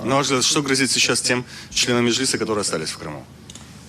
На ваш взгляд, что грозит сейчас тем членам Меджлиса, которые остались в Крыму?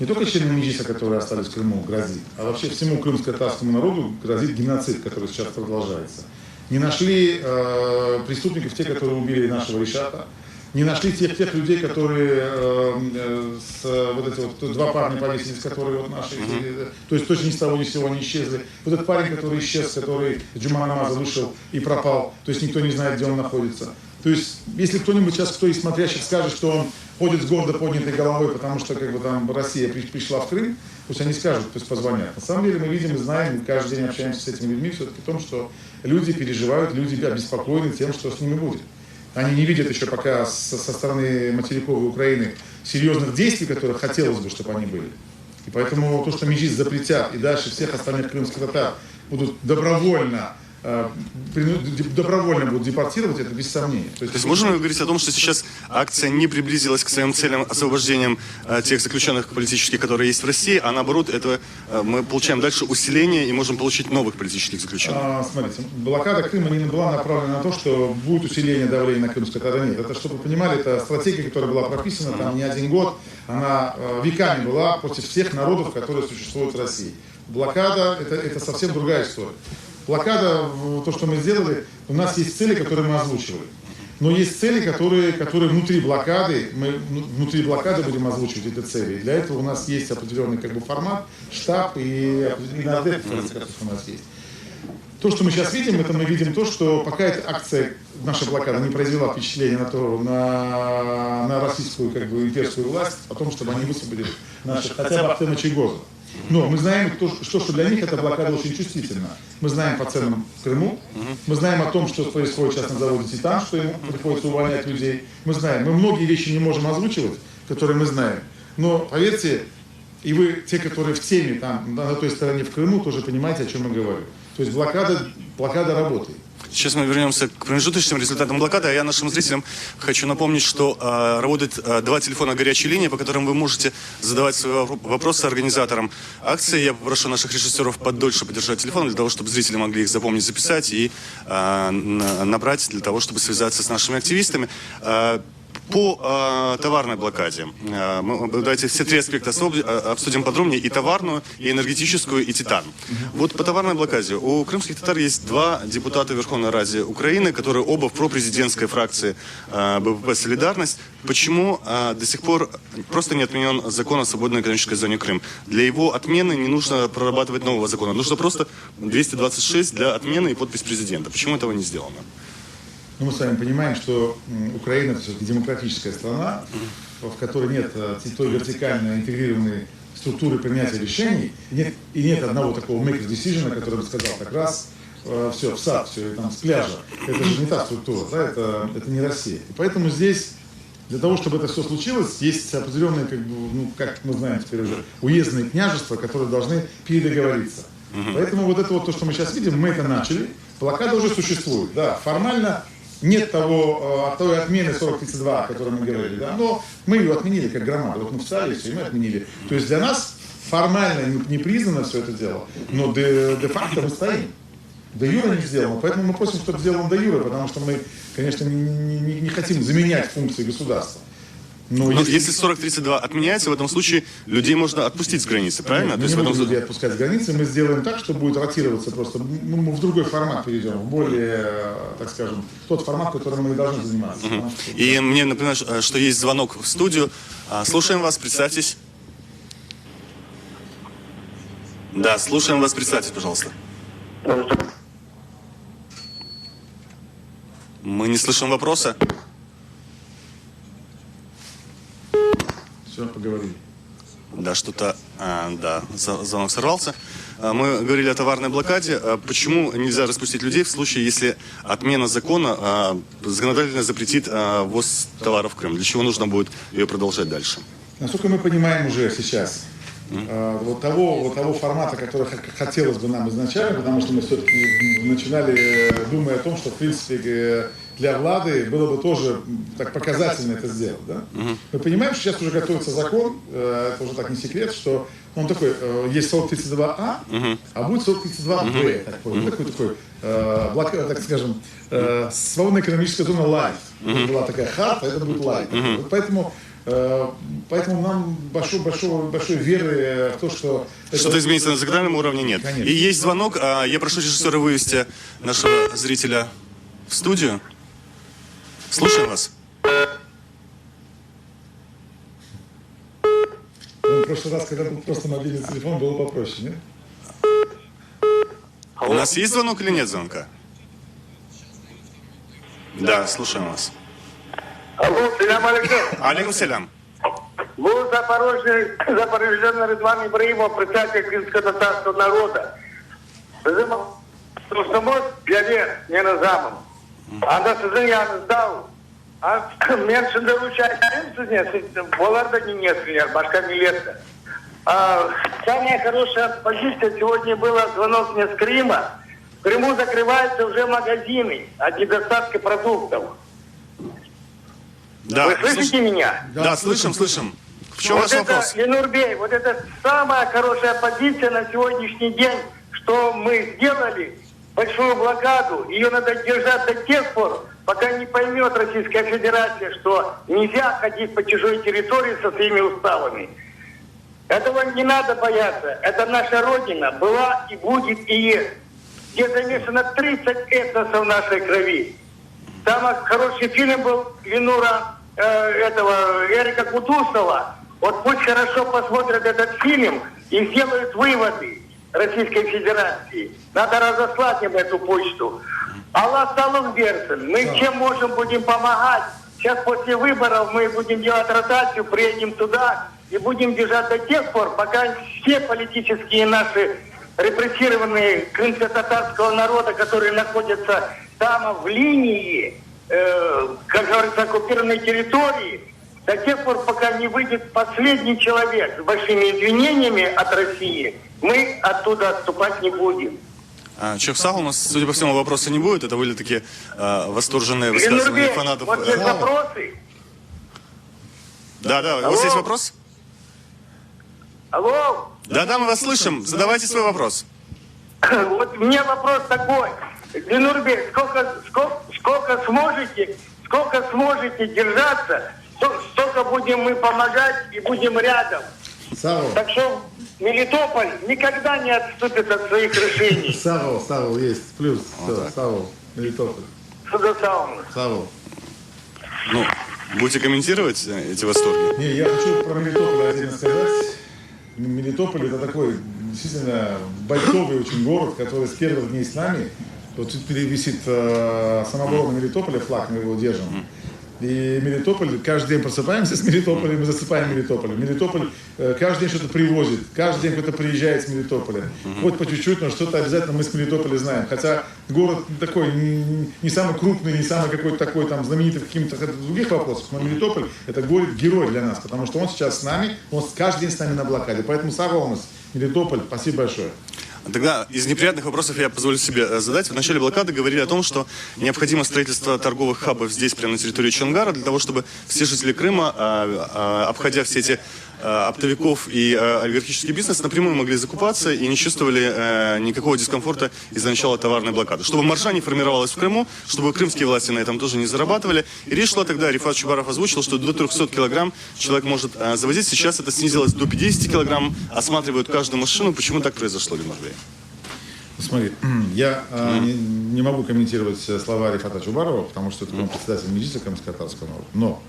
Не только членам Меджлиса, которые остались в Крыму, грозит, а вообще всему крымско-татарскому народу грозит геноцид, который сейчас продолжается. Не нашли э, преступников, те, которые убили нашего Решата, не нашли тех, тех людей, которые э, э с, вот эти вот два парня повесились, которые вот наши, mm-hmm. то есть точно ни с того ни с сего не исчезли. Вот этот парень, который исчез, который Джума Намаза вышел и пропал, то есть никто не знает, где он находится. То есть, если кто-нибудь сейчас, кто из смотрящих скажет, что он ходит с гордо поднятой головой, потому что как бы там Россия пришла в Крым, пусть они скажут, пусть позвонят. На самом деле мы видим и знаем, каждый день общаемся с этими людьми все-таки о том, что люди переживают, люди обеспокоены тем, что с ними будет. Они не видят еще пока со, со стороны материковой Украины серьезных действий, которые хотелось бы, чтобы они были. И поэтому то, что Меджлис запретят, и дальше всех остальных крымских татар будут добровольно Э, добровольно будут депортировать, это без сомнения. То есть, То есть можем мы говорить о том, что сейчас акция не приблизилась к своим целям освобождением э, тех заключенных политических, которые есть в России, а наоборот, это э, мы получаем дальше усиление и можем получить новых политических заключенных? А, смотрите, блокада Крыма не была направлена на то, что будет усиление давления на крымское татар. Нет, это, чтобы вы понимали, это стратегия, которая была прописана там не один год, она веками была против всех народов, которые существуют в России. Блокада это, это совсем другая история. Блокада, то, что мы сделали, у нас есть цели, которые мы озвучивали. Но есть цели, которые, которые внутри блокады, мы внутри блокады будем озвучивать эти цели. И для этого у нас есть определенный как бы, формат, штаб и, и нардеп, у нас есть. То, что мы сейчас видим, это мы видим то, что пока эта акция, наша блокада, не произвела впечатление на, то, на, на российскую как бы, имперскую власть, о том, чтобы они высвободили наших, хотя бы Ахтема Чийгоза. Но мы знаем, то, что, что для них эта блокада очень чувствительна. Мы знаем по ценам в Крыму, мы знаем о том, что происходит сейчас на заводе «Титан», что ему приходится увольнять людей. Мы знаем, мы многие вещи не можем озвучивать, которые мы знаем. Но, поверьте, и вы, те, которые в теме, там, на той стороне в Крыму, тоже понимаете, о чем я говорю. То есть блокада, блокада работает. Сейчас мы вернемся к промежуточным результатам блокады, а я нашим зрителям хочу напомнить, что э, работает э, два телефона горячей линии, по которым вы можете задавать свои вопросы организаторам акции. Я попрошу наших режиссеров подольше подержать телефон, для того, чтобы зрители могли их запомнить, записать и э, набрать для того, чтобы связаться с нашими активистами. Э, по э, товарной блокаде. Э, мы, давайте все три аспекта э, обсудим подробнее. И товарную, и энергетическую, и титан. Вот по товарной блокаде. У крымских татар есть два депутата Верховной Рады Украины, которые оба в пропрезидентской фракции э, БПП «Солидарность». Почему э, до сих пор просто не отменен закон о свободной экономической зоне Крым? Для его отмены не нужно прорабатывать нового закона. Нужно просто 226 для отмены и подпись президента. Почему этого не сделано? Ну, мы с вами понимаем, что Украина это все-таки демократическая страна, в которой нет э, той вертикально интегрированной структуры принятия решений, и нет, и нет одного такого maker decision, который бы сказал, так раз, э, все, в сад, все, и там с пляжа. Это же не та структура, да, это, это не Россия. И поэтому здесь, для того, чтобы это все случилось, есть определенные, как бы, ну, как мы знаем теперь уже, уездные княжества, которые должны передоговориться. Поэтому вот это вот то, что мы сейчас видим, мы это начали. Блокада уже существует, да, формально нет того, э, той отмены 4032, о которой мы говорили, да, но мы ее отменили как громада. Вот мы встали, все, и мы отменили. То есть для нас формально не, не признано все это дело, но де, де-факто мы стоим. Де юре не сделано, поэтому мы просим, чтобы сделано де юре, потому что мы, конечно, не, не, не хотим заменять функции государства. Но, Но если, если 40-32 отменяется, в этом случае людей можно отпустить с границы, правильно? Нет, мы То не будем этом... людей отпускать с границы, мы сделаем так, что будет ротироваться просто. Мы в другой формат перейдем, в более, так скажем, тот формат, которым мы и должны заниматься. Угу. Что... И мне напоминают, э, что есть звонок в студию. А, слушаем вас, представьтесь. Да, слушаем вас, представьтесь, пожалуйста. Мы не слышим вопроса. Все, поговорили. Да, что-то, а, да, звонок сорвался. А, мы говорили о товарной блокаде. А, почему нельзя распустить людей в случае, если отмена закона а, законодательно запретит а, ввоз товаров в Крым? Для чего нужно будет ее продолжать дальше? Насколько мы понимаем уже сейчас, mm-hmm. вот, того, вот того формата, который хотелось бы нам изначально, потому что мы все-таки начинали, думая о том, что, в принципе, э, для Влады было бы тоже так показательно это сделать. Да? Угу. Мы понимаем, что сейчас уже готовится закон, э, это уже так не секрет, что он такой, э, есть 4032А, угу. а будет 4032Б, угу. такой, угу. такой, такой э, блок, так скажем, э, свободная экономическая зона light. Угу. Была такая hard, а это будет light. Угу. Вот поэтому Поэтому нам большой, большой, большой веры в то, что... Что-то изменится на законодательном уровне нет. Конечно. И есть звонок. А, я прошу режиссера вывести нашего зрителя в студию. Слушаем вас. Ну, в прошлый раз, когда был просто мобильный телефон, было попроще, нет? У нас есть звонок или нет звонка? Да, слушаем вас. Алло, selâm aleyküm. Aleyküm selâm. Bu Zaporojye, Zaporojye'den Ridvan İbraimov, председатель крымско-татарского народа. Bizim dostumız Dlâver Menazamov. Anda siziñ yanıñızda o. Men şimdi rusça aytayım sizne, siz, olar da diñlesinler, başqa millet de. Самая хорошая позиция сегодня была звонок мне с Крыма. В Крыму закрываются уже магазины от недостатка продуктов. Да, Вы слышите слыш... меня? Да, да, слышим, слышим. В чем вот ваш это, вопрос? Ленурбей, вот это самая хорошая позиция на сегодняшний день, что мы сделали большую блокаду. Ее надо держать до тех пор, пока не поймет Российская Федерация, что нельзя ходить по чужой территории со своими уставами. Этого не надо бояться. Это наша Родина была и будет и есть. Где замешано 30 этносов нашей крови. Самый хороший фильм был Ленура э, этого Эрика Кутусова. Вот пусть хорошо посмотрят этот фильм и сделают выводы Российской Федерации. Надо разослать им эту почту. Alla sağlıq bersin. Мы да. чем можем будем помогать. Сейчас после выборов мы будем делать ротацию, приедем туда и будем держать до тех пор, пока все политические наши репрессированные крымско-татарского народа, которые находятся там в линии, э, как говорится, оккупированной территории, до тех пор, пока не выйдет последний человек с большими извинениями от России, мы оттуда отступать не будем. А, Çoq sağ ol, у нас, судя по всему, вопроса не будет. Это были такие э, восторженные высказывания Ленурбей, фанатов. вот есть вопросы. Да, да, у вас Алло. есть вопрос? Алло, Да, да, мы вас слышим. Задавайте свой вопрос. вот у меня вопрос такой. Ленурбек, сколько, сколько, сколько сможете, сколько сможете держаться, столько будем мы помогать и будем рядом. Sağ ol. Так что Мелитополь никогда не отступит от своих решений. Sağ ol, sağ ol, есть. Плюс. Все, sağ ol. Мелитополь. Sağ oluñ. Sağ ol. Ну, будете комментировать э, эти восторги? Не, я хочу про Мелитополь отдельно сказать. Мелитополь это такой действительно бойцовый очень город, который с первых дней с нами. Вот тут висит э, самооборона Мелитополя, флаг, мы его держим. И Мелитополь, каждый день просыпаемся с Мелитополем, мы засыпаем Мелитополем. Мелитополь э, каждый день что-то привозит, каждый день кто-то приезжает с Мелитополя. Хоть по чуть-чуть, но что-то обязательно мы с Мелитополя знаем. Хотя город такой не, не самый крупный, не самый какой-то такой там знаменитый в каких-то других вопросах, но Мелитополь это город-герой для нас, потому что он сейчас с нами, он каждый день с нами на блокаде. Поэтому sağ oluñız, Мелитополь, спасибо большое. Тогда из неприятных вопросов я позволю себе э, задать. В начале блокады говорили о том, что необходимо строительство торговых хабов здесь, прямо на территории Чонгара, для того, чтобы все жители Крыма, а, а, обходя все эти э, оптовиков и э, олигархический бизнес, напрямую могли закупаться и не чувствовали никакого дискомфорта из-за начала товарной блокады. Чтобы маржа не формировалась в Крыму, чтобы крымские власти на этом тоже не зарабатывали. И речь шла тогда, Рефат Чубаров озвучил, что до 300 килограмм человек может завозить. Сейчас это снизилось до 50 килограмм. Осматривают каждую машину. Почему так произошло, Ленур бей? Смотри, я mm. не, не могу комментировать слова Рефата Чубарова, потому что это mm. председатель Меджлиса Крымско-Татарского народа. Но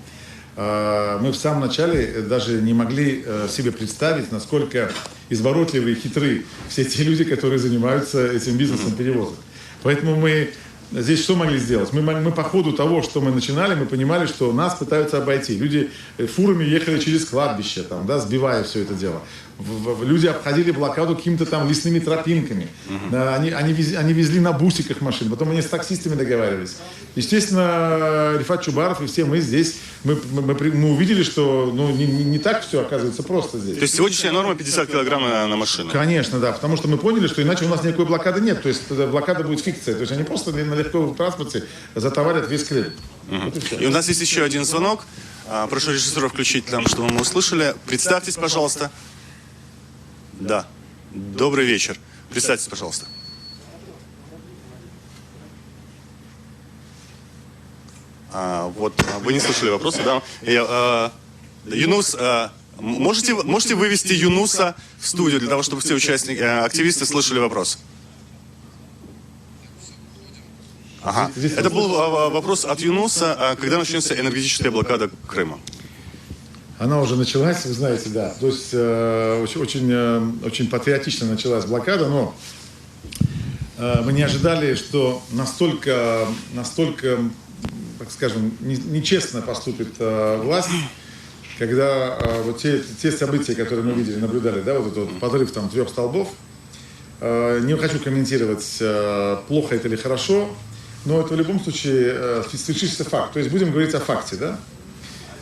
э, мы в самом начале даже не могли э, себе представить, насколько изворотливы и хитры все те люди, которые занимаются этим бизнесом перевозок. Поэтому мы здесь что могли сделать? Мы, мы по ходу того, что мы начинали, мы понимали, что нас пытаются обойти. Люди фурами ехали через кладбище, там, да, сбивая все это дело. В, в, люди обходили блокаду какими-то там лесными тропинками. Uh-huh. Они, они, вез, они везли на бусиках машин, потом они с таксистами договаривались. Естественно, Рефат Чубаров и все мы здесь Мы, мы, мы увидели, что ну, не, не так все оказывается просто здесь. То есть сегодняшняя норма 50 килограмм на, на машину? Конечно, да, потому что мы поняли, что иначе у нас никакой блокады нет. То есть блокада будет фикция. То есть они просто на легковом транспорте затоварят весь Крым. Угу. Вот и, и у нас есть еще один звонок. А, прошу режиссера включить нам, чтобы мы услышали. Представьтесь, пожалуйста. Да. Добрый вечер. Представьтесь, пожалуйста. А, вот, а, вы не слышали вопроса, да? Я, а, Юнус, а, можете, можете вывести Юнуса в студию для того, чтобы все участники, э, активисты слышали вопрос? Ага. Здесь Это был а, вопрос от Юнуса. А, когда начнется энергетическая блокада Крыма? Она уже началась, вы знаете, да. То есть э, очень, очень, э, очень патриотично началась блокада, но э, мы не ожидали, что настолько, настолько, так скажем, нечестно поступит э, власть, когда э, вот те, те события, которые мы видели, наблюдали, да, вот этот вот подрыв там трех столбов, э, не хочу комментировать, э, плохо это или хорошо, но это в любом случае э, свершившийся факт. То есть будем говорить о факте, да?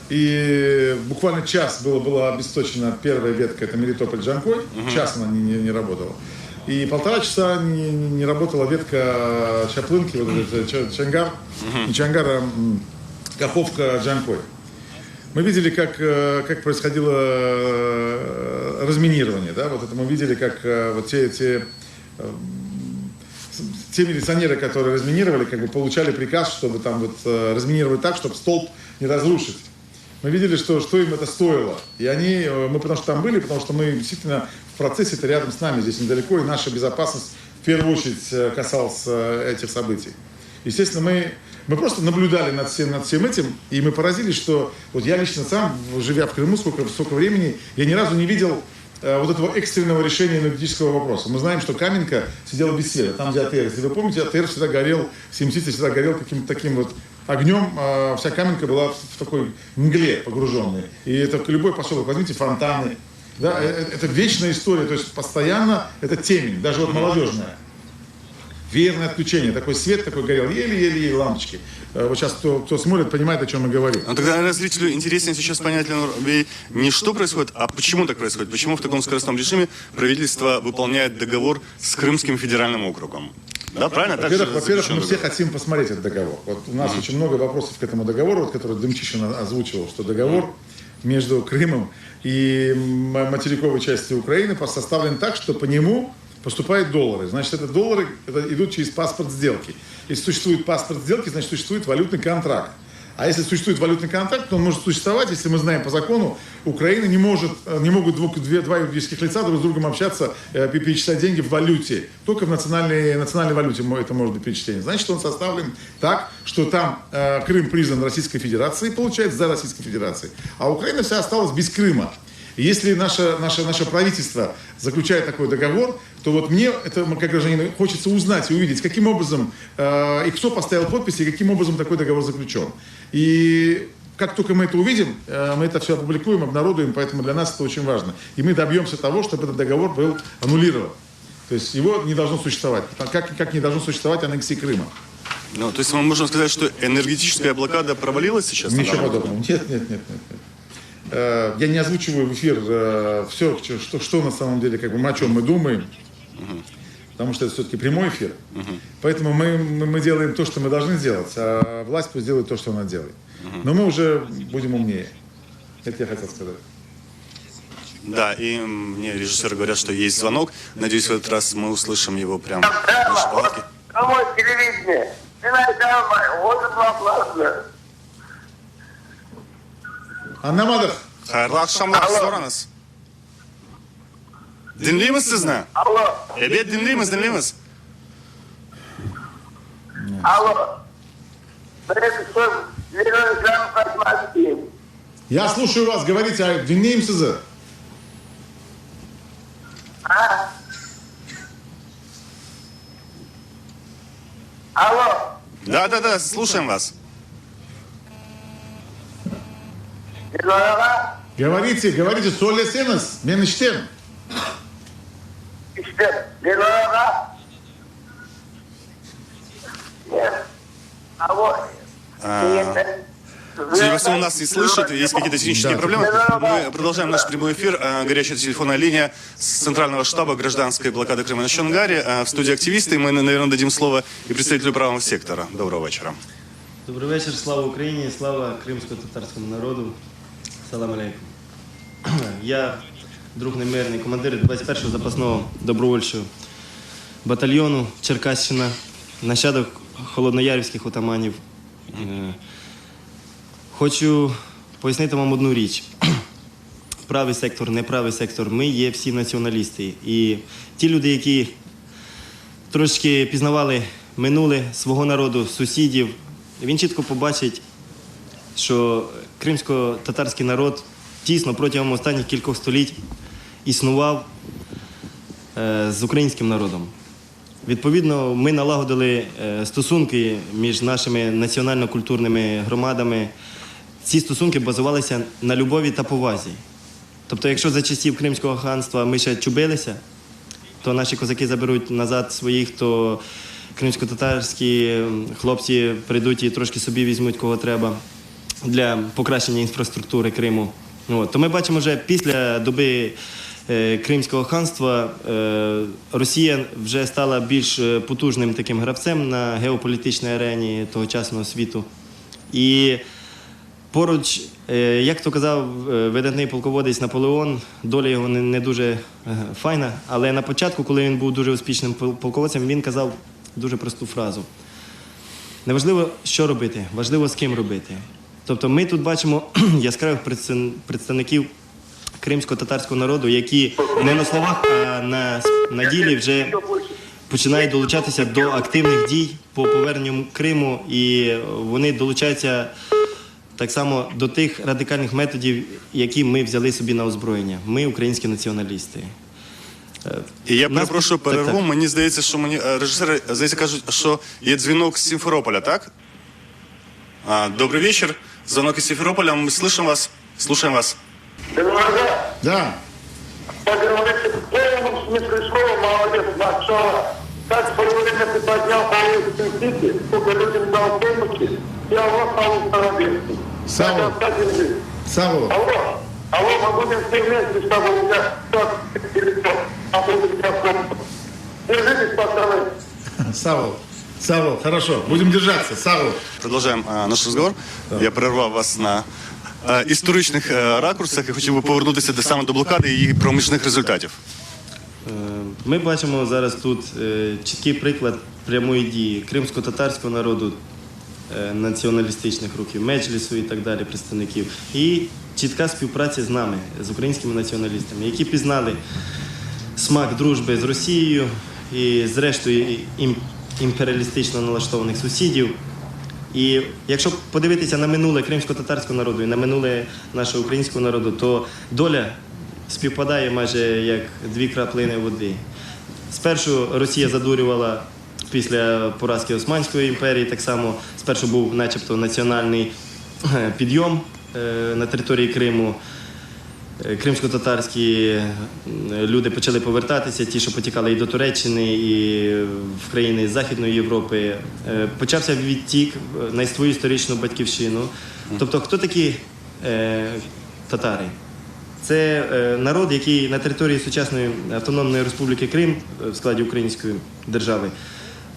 И буквально час было, была обесточена первая ветка, это Мелитополь-Джанкой, угу. час она не, не, не работала. И полтора часа не, не работала ветка Чаплынки, вот этот э, Чангар, угу. не Чангар, а Каховка Джанкой. Мы видели, как, э, как происходило э, разминирование, да, вот это мы видели, как вот те, те, те милиционеры, которые разминировали, как бы получали приказ, чтобы там вот разминировать так, чтобы столб не разрушить. Мы видели, что, что им это стоило. И они, э, мы потому что там были, потому что мы действительно в процессе, это рядом с нами, здесь недалеко, и наша безопасность в первую очередь э, касалась э, этих событий. Естественно, мы, мы просто наблюдали над всем, над всем этим, и мы поразились, что вот я лично сам, живя в Крыму сколько, сколько времени, я ни разу не видел вот этого экстренного решения энергетического вопроса. Мы знаем, что Каменка сидела без света, там, где АТР. Если вы помните, АТР всегда горел, 70 всегда горел каким-то таким вот огнем, а, вся Каменка была в такой мгле погруженной. И это любой поселок, возьмите фонтаны. Да, э, э, это вечная история, то есть постоянно это темень, даже вот молодежная. Веерное отключение, такой свет такой горел, еле-еле-еле лампочки. Э, вот сейчас кто, кто смотрит, понимает, о чем я говорю. Ну, тогда, наверное, зрителю интереснее сейчас понять, Ленур бей, не что происходит, а почему так происходит. Почему в таком скоростном режиме правительство выполняет договор с Крымским федеральным округом? Да, правильно? Во-первых, во-первых, мы все хотим посмотреть этот договор. Вот у нас mm. очень много вопросов к этому договору, вот, который Демчишин озвучивал, что договор mm. между Крымом и материковой частью Украины составлен так, что по нему поступают доллары. Значит, это доллары это идут через паспорт сделки. Если существует паспорт сделки, значит, существует валютный контракт. А если существует валютный контракт, то он может существовать, если мы знаем по закону, Украина не может, э, не могут двух, две, два юридических лица друг с другом общаться, э, перечислять деньги в валюте. Только в национальной, национальной валюте это может быть перечисление. Значит, он составлен так, что там э, Крым признан Российской Федерацией, получается, за Российской Федерацией. А Украина вся осталась без Крыма. И если наше, наше, наше правительство заключает такой договор, то вот мне, это как гражданину, хочется узнать и увидеть, каким образом, э, и кто поставил подписи, и каким образом такой договор заключен. И как только мы это увидим, э, мы это все опубликуем, обнародуем, поэтому для нас это очень важно. И мы добьемся того, чтобы этот договор был аннулирован. То есть его не должно существовать. Как, как не должно существовать аннексии Крыма. Ну, то есть мы можем сказать, что энергетическая блокада провалилась сейчас? Ничего подобного. Нет, нет, нет, нет. нет. Э, я не озвучиваю в эфир э, все, что, что на самом деле, как бы, о чем мы думаем, угу. потому что это все-таки прямой эфир. Угу. Поэтому мы, мы, мы делаем то, что мы должны сделать, а власть пусть делает то, что она делает. Угу. Но мы уже будем умнее. Это я хотел сказать. Да, и мне режиссеры говорят, что есть звонок. Надеюсь, в этот раз мы услышим его прямо в нашей палатке. телевидение. Añlamadıq. Hayırlı aqşamlar, sorañız. Diñleymiz sizni. Alo. Ebet, diñleymiz, diñleymiz. Alo. Ben söz Lenur aytmaq isteyim. Ya sluşayu vas, govorite, diñleyim sizi. A? Alo. Da, da, da, sluşayım vas. Govorite, govorite, söyleseñiz, men işitem. İşte, Lenur ağa. Alo. Судя по всему, нас не слышит, есть какие-то технические Да. проблемы. Мы продолжаем наш прямой эфир. Э, Горячая телефонная линия с Центрального штаба гражданской блокады Крыма на Чонгаре. Э, В студии активисты. Мы, наверное, дадим слово и представителю правого сектора. Доброго вечера. Добрий вечір, слава Україні, слава кримсько-татарському народу. Салам алейкум. Я друг немирний, командир 21-го запасного добровольчого батальйону Черкащина, нащадок холодноярівських отаманів. Е, Хочу пояснити вам одну річ. Правий сектор, неправий сектор, ми є всі націоналісти. І ті люди, які трошки пізнавали минуле свого народу, сусідів, він чітко побачить, що кримсько-татарський народ тісно протягом останніх кількох століть існував е, з українським народом. Відповідно, ми налагодили е, стосунки між нашими національно-культурними громадами. Ці стосунки базувалися на любові та повазі. Тобто, якщо за часів Кримського ханства ми ще чубилися, то наші козаки заберуть назад своїх, то кримсько-татарські м, хлопці прийдуть і трошки собі візьмуть кого треба для покращення інфраструктури Криму. От. То ми бачимо вже після доби е, Кримського ханства е, Росія вже стала більш е, потужним таким гравцем на геополітичній арені тогочасного світу. І Поруч, е, як то казав е, видатний полководець Наполеон, доля його не, не дуже е, файна, але на початку, коли він був дуже успішним пол- полководцем, він казав дуже просту фразу. Неважливо, що робити, важливо з ким робити. Тобто ми тут бачимо яскравих представ- представників кримсько-татарського народу, які не на словах, а на, на ділі вже починають долучатися до активних дій по поверненню Криму, і вони долучаються так само до тих радикальних методів, які ми взяли собі на озброєння. Ми, українські націоналісти. І я Нас- перепрошую так, перерву. так. Мені здається, що мені е, режисери здається, кажуть, що є дзвінок з Сімферополя, так? А, добрый вечер. Звонок из Симферополя. Мы слышим вас. Слушаем вас. Да. Как говорится, в полном смысле слова молодец, начало. Как в свое время ты поднял половину Сити, сколько людям дал помощи, я вас стал Старобинский. Сава. Савва, Алло, алло, мы будем все вместе с тобой, у меня так телефон, а то у меня Держитесь, пацаны. Савва, Савва, хорошо, будем держаться, Савва. Продолжаем а, наш разговор. Я прервав вас на е, історичних е, ракурсах і хотів би повернутися до саме до блокади і її проміжних результатів. Е, Ми бачимо зараз тут е, чіткий приклад прямої дії кримсько-татарського народу, е, націоналістичних рухів, меджлісу і так далі, представників, і чітка співпраця з нами, з українськими націоналістами, які пізнали смак дружби з Росією і, зрештою, ім- імперіалістично налаштованих сусідів. І якщо подивитися на минуле кримсько-татарського народу і на минуле нашого українського народу, то доля співпадає майже як дві краплини води. Спершу Росія задурювала після поразки Османської імперії, так само спершу був начебто національний е, підйом е, на території Криму. Е, Кримсько-татарські е, люди почали повертатися, ті, що потікали і до Туреччини, і в країни Західної Європи. Е, Почався відтік е, на свою історичну батьківщину. Тобто, хто такі е, татари? Це е, народ, який на території сучасної Автономної Республіки Крим е, в складі української держави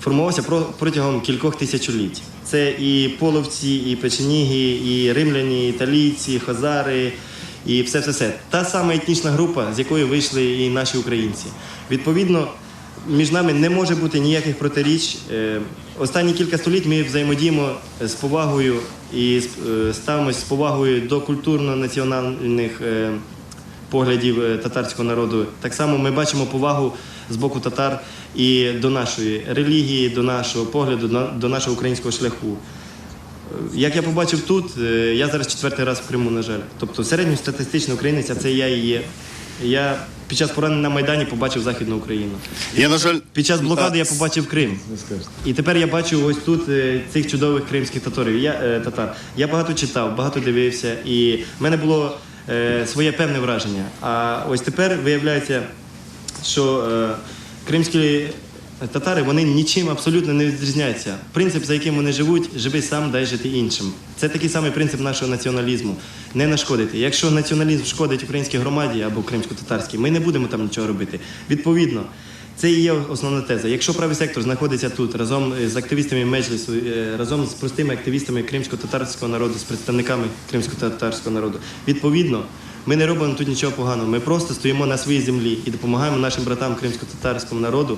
формувався про- протягом кількох тисячоліть. Це і половці, і печеніги, і римляні, і італійці, хазари, і все все все. Та сама етнічна група, з якої вийшли і наші українці. Відповідно, між нами не може бути ніяких протиріч. Е, Останні кілька століть ми взаємодіємо з повагою і з- е, ставимось з повагою до культурно-національних е, поглядів е, татарського народу. Так само ми бачимо повагу з боку татар і до нашої релігії, до нашого погляду, на- до нашого українського шляху. Е, Як я побачив тут, е, я зараз четвертий раз в Криму, на жаль. Тобто середньостатистичний українець, а це я і є. Я під час поранення на Майдані побачив Західну Україну. Я, на жаль, Під час блокади я побачив Крим. Не скажете. І тепер я бачу ось тут е, цих чудових кримських татарів. Я, е, татар. Я багато читав, багато дивився, і в мене було е, своє певне враження. А ось тепер виявляється, що е, кримські. Татари вони нічим абсолютно не відрізняються. Принцип, за яким вони живуть, живи сам, дай жити іншим. Це такий самий принцип нашого націоналізму. Не нашкодити. Якщо націоналізм шкодить українській громаді або кримсько-татарській, ми не будемо там нічого робити. Відповідно, це і є основна теза. Якщо правий сектор знаходиться тут разом з активістами Меджлісу, е, разом з простими активістами кримсько-татарського народу, з представниками кримсько-татарського народу, відповідно, ми не робимо тут нічого поганого. Ми просто стоїмо на своїй землі і допомагаємо нашим братам кримсько-татарському народу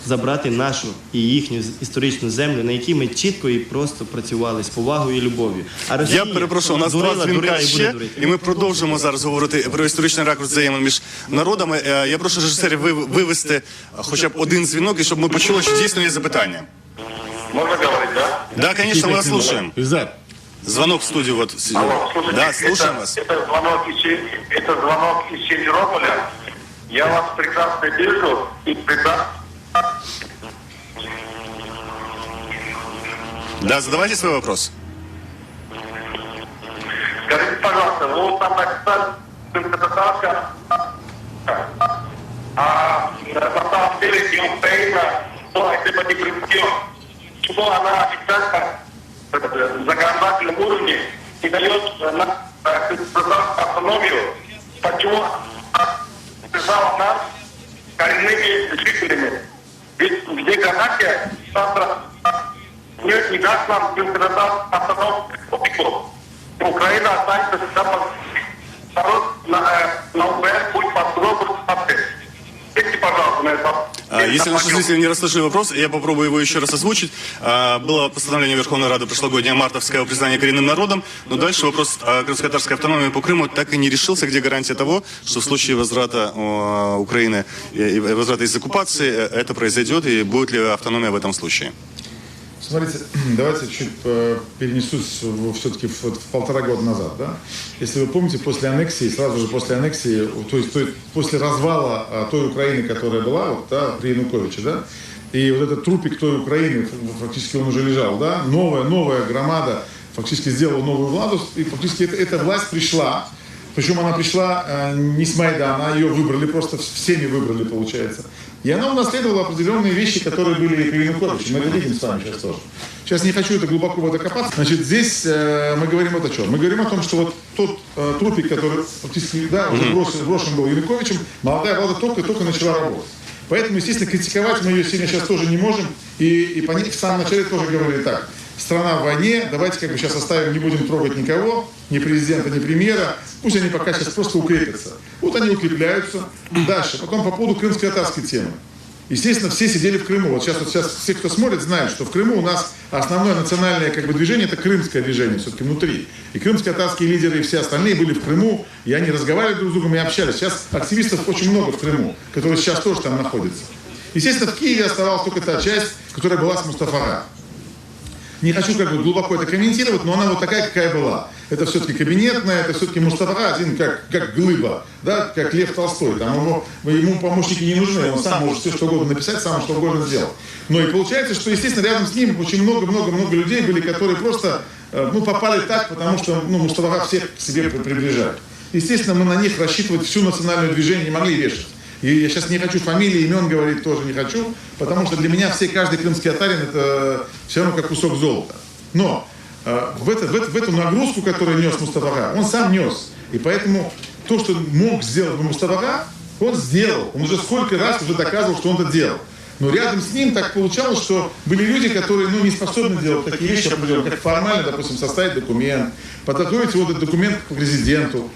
забрати нашу і їхню історичну землю, на якій ми чітко і просто працювали з повагою і любов'ю. А Росія Я перепрошую, у нас дурила, два дзвінка дурила і буде ще, дурити. і ми продовжимо зараз говорити про історичний ракурс взаємин між народами. Е, Я прошу режисерів вив- вивести хоча б один дзвінок, і щоб ми почули, що дійсно є запитання. Можно говорить, да? Да, конечно, мы вас слушаем. Ильзат, Звонок в студию вот. сидел. Алло, слушайте, Да, слушаем это, вас. Это звонок из, Се- это звонок из Симферополя. Я вас прекрасно вижу и прекрасно Да, задавайте свой вопрос. Скажите, пожалуйста, вы вот там написали крымско-татарская, а на самом деле и Украина, что если бы не придет, что она официально э, в законодательном уровне не дает э, нам э, крымско-татарскую автономию, почему она признала нас коренными жителями? Ведь где гарантия завтра не, не даст нам крымско-татарскую автономию. Украина останется всегда под народ на, э, на УПР будет под угрозой. Ответьте, пожалуйста, на этот вопрос. А, Если наши зрители не расслышали вопрос, я попробую его еще раз озвучить. А, Было постановление Верховной Рады прошлогоднее мартовское о признании коренным народом, но дальше вопрос о крымско-татарской автономии по Крыму так и не решился, где гарантия того, что в случае возврата э, Украины и и возврата из оккупации э, это произойдет и будет ли автономия в этом случае. Смотрите, давайте чуть э, перенесусь все-таки в, в полтора года назад. Да? Если вы помните, после аннексии, сразу же после аннексии, то есть, то есть после развала а, той Украины, которая была вот, да, при Януковиче, да, и вот этот трупик той Украины, фактически он уже лежал, да, новая, новая громада фактически сделала новую владу, и фактически эта, эта власть пришла, причем она пришла э, не с Майдана, ее выбрали, просто всеми выбрали, получается. И она унаследовала определенные вещи, которые были при Януковиче. Мы это видим с вами сейчас тоже. Сейчас не хочу это глубоко в это копаться. Значит, здесь э, мы говорим вот о чем. Мы говорим о том, что вот тот э, трупик, который фактически да, уже брошен, брошен был Януковичем, молодая влада только-только начала работать. Поэтому, естественно, критиковать мы ее сильно сейчас тоже не можем. И, и по ней в самом начале тоже говорили так. Страна в войне, давайте как бы сейчас оставим, не будем трогать никого, ни президента, ни премьера. Пусть они пока сейчас просто укрепятся. Вот они укрепляются. Дальше. Потом по поводу крымско-татарской темы. Естественно, все сидели в Крыму. Вот сейчас, вот сейчас все, кто смотрит, знают, что в Крыму у нас основное национальное как бы, движение – это крымское движение все-таки внутри. И крымско-татарские лидеры, и все остальные были в Крыму, и они разговаривали друг с другом и общались. Сейчас активистов очень много в Крыму, которые сейчас тоже там находятся. Естественно, в Киеве оставалась только та часть, которая была с Мустафа. Не хочу как бы глубоко это комментировать, но она вот такая, какая была. Это все-таки кабинетная, это все-таки Мустафа один как, как глыба, да, как Лев Толстой. Там ему, ему помощники не нужны, он сам может все что угодно написать, сам что угодно сделать. Но и получается, что, естественно, рядом с ним очень много-много-много людей были, которые просто э, ну, попали так, потому что ну, Мустафа всех к себе приближает. Естественно, мы на них рассчитывать всю национальное движение не могли вешать. И я сейчас не хочу фамилии, имен говорить тоже не хочу, потому что для меня все, каждый крымский татарин это все равно как кусок золота. Но э, в, это, в, это, в эту нагрузку, которую нес Мустафа, он сам нес. И поэтому то, что мог сделать Мустафа, он сделал. Он уже сколько раз уже доказывал, что он это делал. Но рядом с ним так получалось, что были люди, которые ну, не способны делать такие вещи определенные, как формально, допустим, составить документ, подготовить вот этот документ к президенту.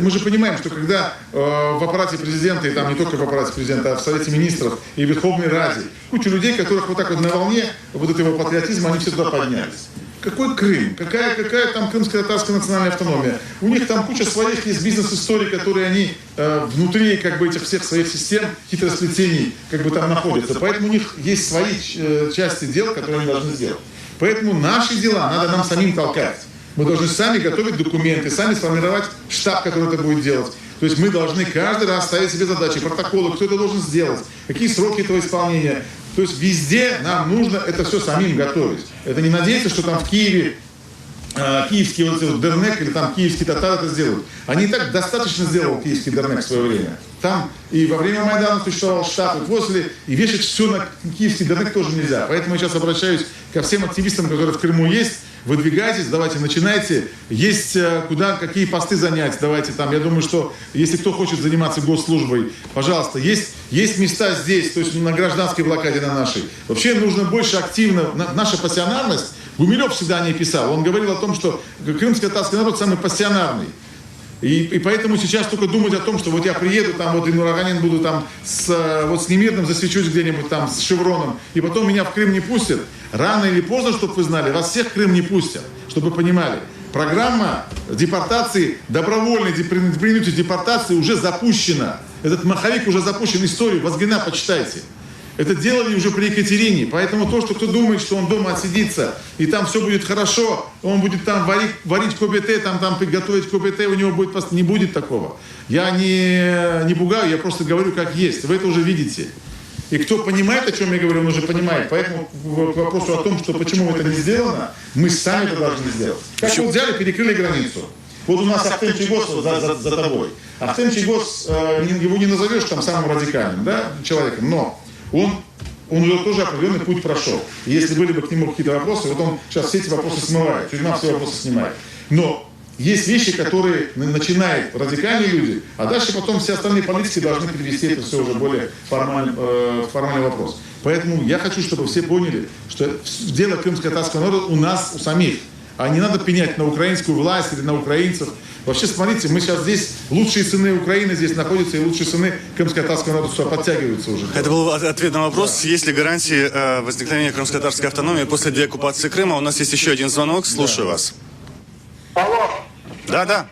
Мы же понимаем, что когда э, в аппарате президента, и там не только в аппарате президента, а в Совете Министров и в Верховной Раде, куча людей, которых вот так вот на волне вот этого патриотизма, они все туда поднялись. Какой Крым? Какая, какая там крымско-татарская национальная автономия? У них там куча своих есть бизнес-историй, которые они э, внутри как бы этих всех своих систем, хитросплетений как бы там находятся. Поэтому у них есть свои э, части дел, которые они должны сделать. Поэтому наши дела надо нам самим толкать. Мы должны сами готовить документы, сами сформировать штаб, который это будет делать. То есть мы должны каждый раз ставить себе задачи, протоколы, кто это должен сделать, какие сроки этого исполнения. То есть везде нам нужно это все самим готовить. Это не надеяться, что там в Киеве Киевский вот этот Дернек или там киевский татар это сделают. Они и так достаточно сделал киевский Дернек в свое время. Там и во время Майдана существовал штаб, и после, и вешать все на киевский Дернек тоже нельзя. Поэтому я сейчас обращаюсь ко всем активистам, которые в Крыму есть, выдвигайтесь, давайте начинайте. Есть э, куда, какие посты занять, давайте там. Я думаю, что если кто хочет заниматься госслужбой, пожалуйста, есть, есть места здесь, то есть на гражданской блокаде на нашей. Вообще нужно больше активно, наша пассионарность, Гумилев всегда о ней писал, он говорил о том, что крымско-татарский народ самый пассионарный. И, и поэтому сейчас только думать о том, что вот я приеду, там вот и Нураганин буду там с, э, вот с Немирным засвечусь где-нибудь там с шевроном, и потом меня в Крым не пустят. Рано или поздно, чтобы вы знали, вас всех в Крым не пустят, чтобы вы понимали. Программа депортации, добровольной принудительной депортации уже запущена. Этот маховик уже запущен. Историю Вазгена почитайте. Это делали уже при Екатерине. Поэтому то, что кто думает, что он дома отсидится, и там все будет хорошо, он будет там варить, варить кобете, там, там готовить кобете, у него будет, не будет такого. Я не, не пугаю, я просто говорю как есть. Вы это уже видите. И кто понимает, о чем я говорю, он уже понимает. Поэтому к вопросу о том, что почему это не сделано, мы сами это должны сделать. Как вот взяли, перекрыли границу. Вот у нас Ахтем Чийгоз за, за, за тобой. Ахтем Чийгоз, э, его не назовешь там самым радикальным да, человеком, но он, он уже тоже определенный путь прошел. И если были бы к нему какие-то вопросы, вот он сейчас все эти вопросы смывает, тюрьма все вопросы снимает. Но есть вещи, которые начинают радикальные люди, а дальше потом все остальные политики должны перевести это все уже более формальный, э, формальный вопрос. Поэтому я хочу, чтобы все поняли, что дело крымско-татарского народа у нас, у самих. А не надо пенять на украинскую власть или на украинцев. Вообще, смотрите, мы сейчас здесь, лучшие сыны Украины здесь находятся, и лучшие сыны крымско-татарского народа сюда подтягиваются уже. Это был ответ на вопрос, да. есть ли гарантии э, возникновения крымско-татарской автономии после деоккупации Крыма. У нас есть еще один звонок, слушаю да. вас. Алло. Да, да.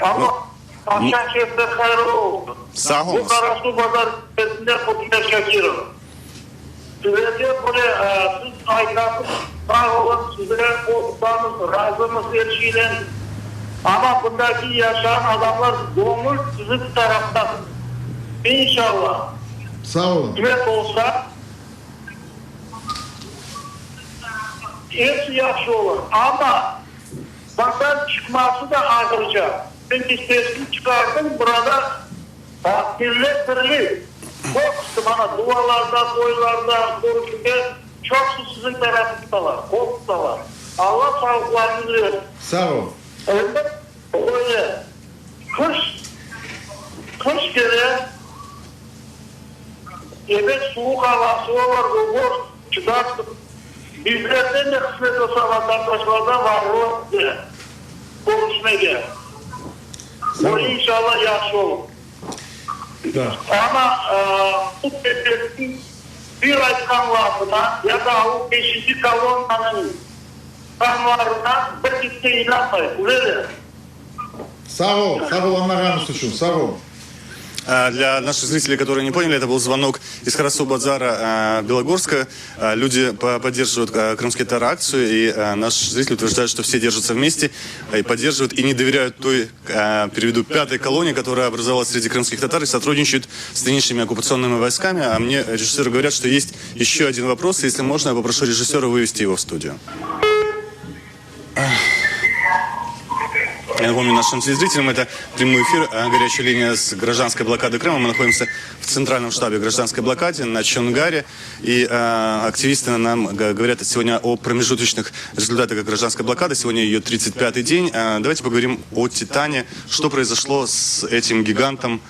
Алло. Aqşam şerifler hayırlı olsun. Sağ Bu olunız. Qarasuvbazar ilçesinden Qutmer Şakirov. Sizlerge böyle siz aytasız, sağ olun, sizlerge qol tutamız, razımız er şeyden. Amma bundaki yaşağan adamlar göñül siziñ tarafta. İnşallah. Sağ olun. Qısmet olsa, episi yahşı olur. Amma bundan çıqması da ağırca. Çünki sesni çıqardıñ, burada millet birli. Çoqusı mana dualarda, toylarda, körüşüvde çoqusı siziñ tarafıñızdalar, qol tutalar. Alla sağlıqlarıñızı bersin. Sağ ol. Endi böyle qış, qış kele, ebet suvuq avası olur, olur, çıdarsız. Bizlerden de qısmet olsa vatandaşlardan varılır size körüşmege. Sağ ol. İnşallah yahşı olur. Da. Amma bu devletniñ bir aytqan lafına ya da o beşinci kolonnanıñ qanlarına bir kimse inanmay, küleler. Sağ ol, sağ ol añlağanıñız içün, sağ ol. Для наших зрителей, которые не поняли, это был звонок из Карасу-Базара Белогорска. Люди поддерживают крымские татары акцию, и наш зритель утверждает, что все держатся вместе и поддерживают, и не доверяют той, переведу, пятой колонне, которая образовалась среди крымских татар и сотрудничает с нынешними оккупационными войсками. А мне режиссеры говорят, что есть еще один вопрос. Если можно, я попрошу режиссера вывести его в студию. Я напомню нашим телезрителям, это прямой эфир «Горячая линия» с гражданской блокады Крыма. Мы находимся в центральном штабе гражданской блокады на Чонгаре. И э, активисты нам говорят сегодня о промежуточных результатах гражданской блокады. Сегодня ее 35-й день. Э, давайте поговорим о «Титане». Что произошло с этим гигантом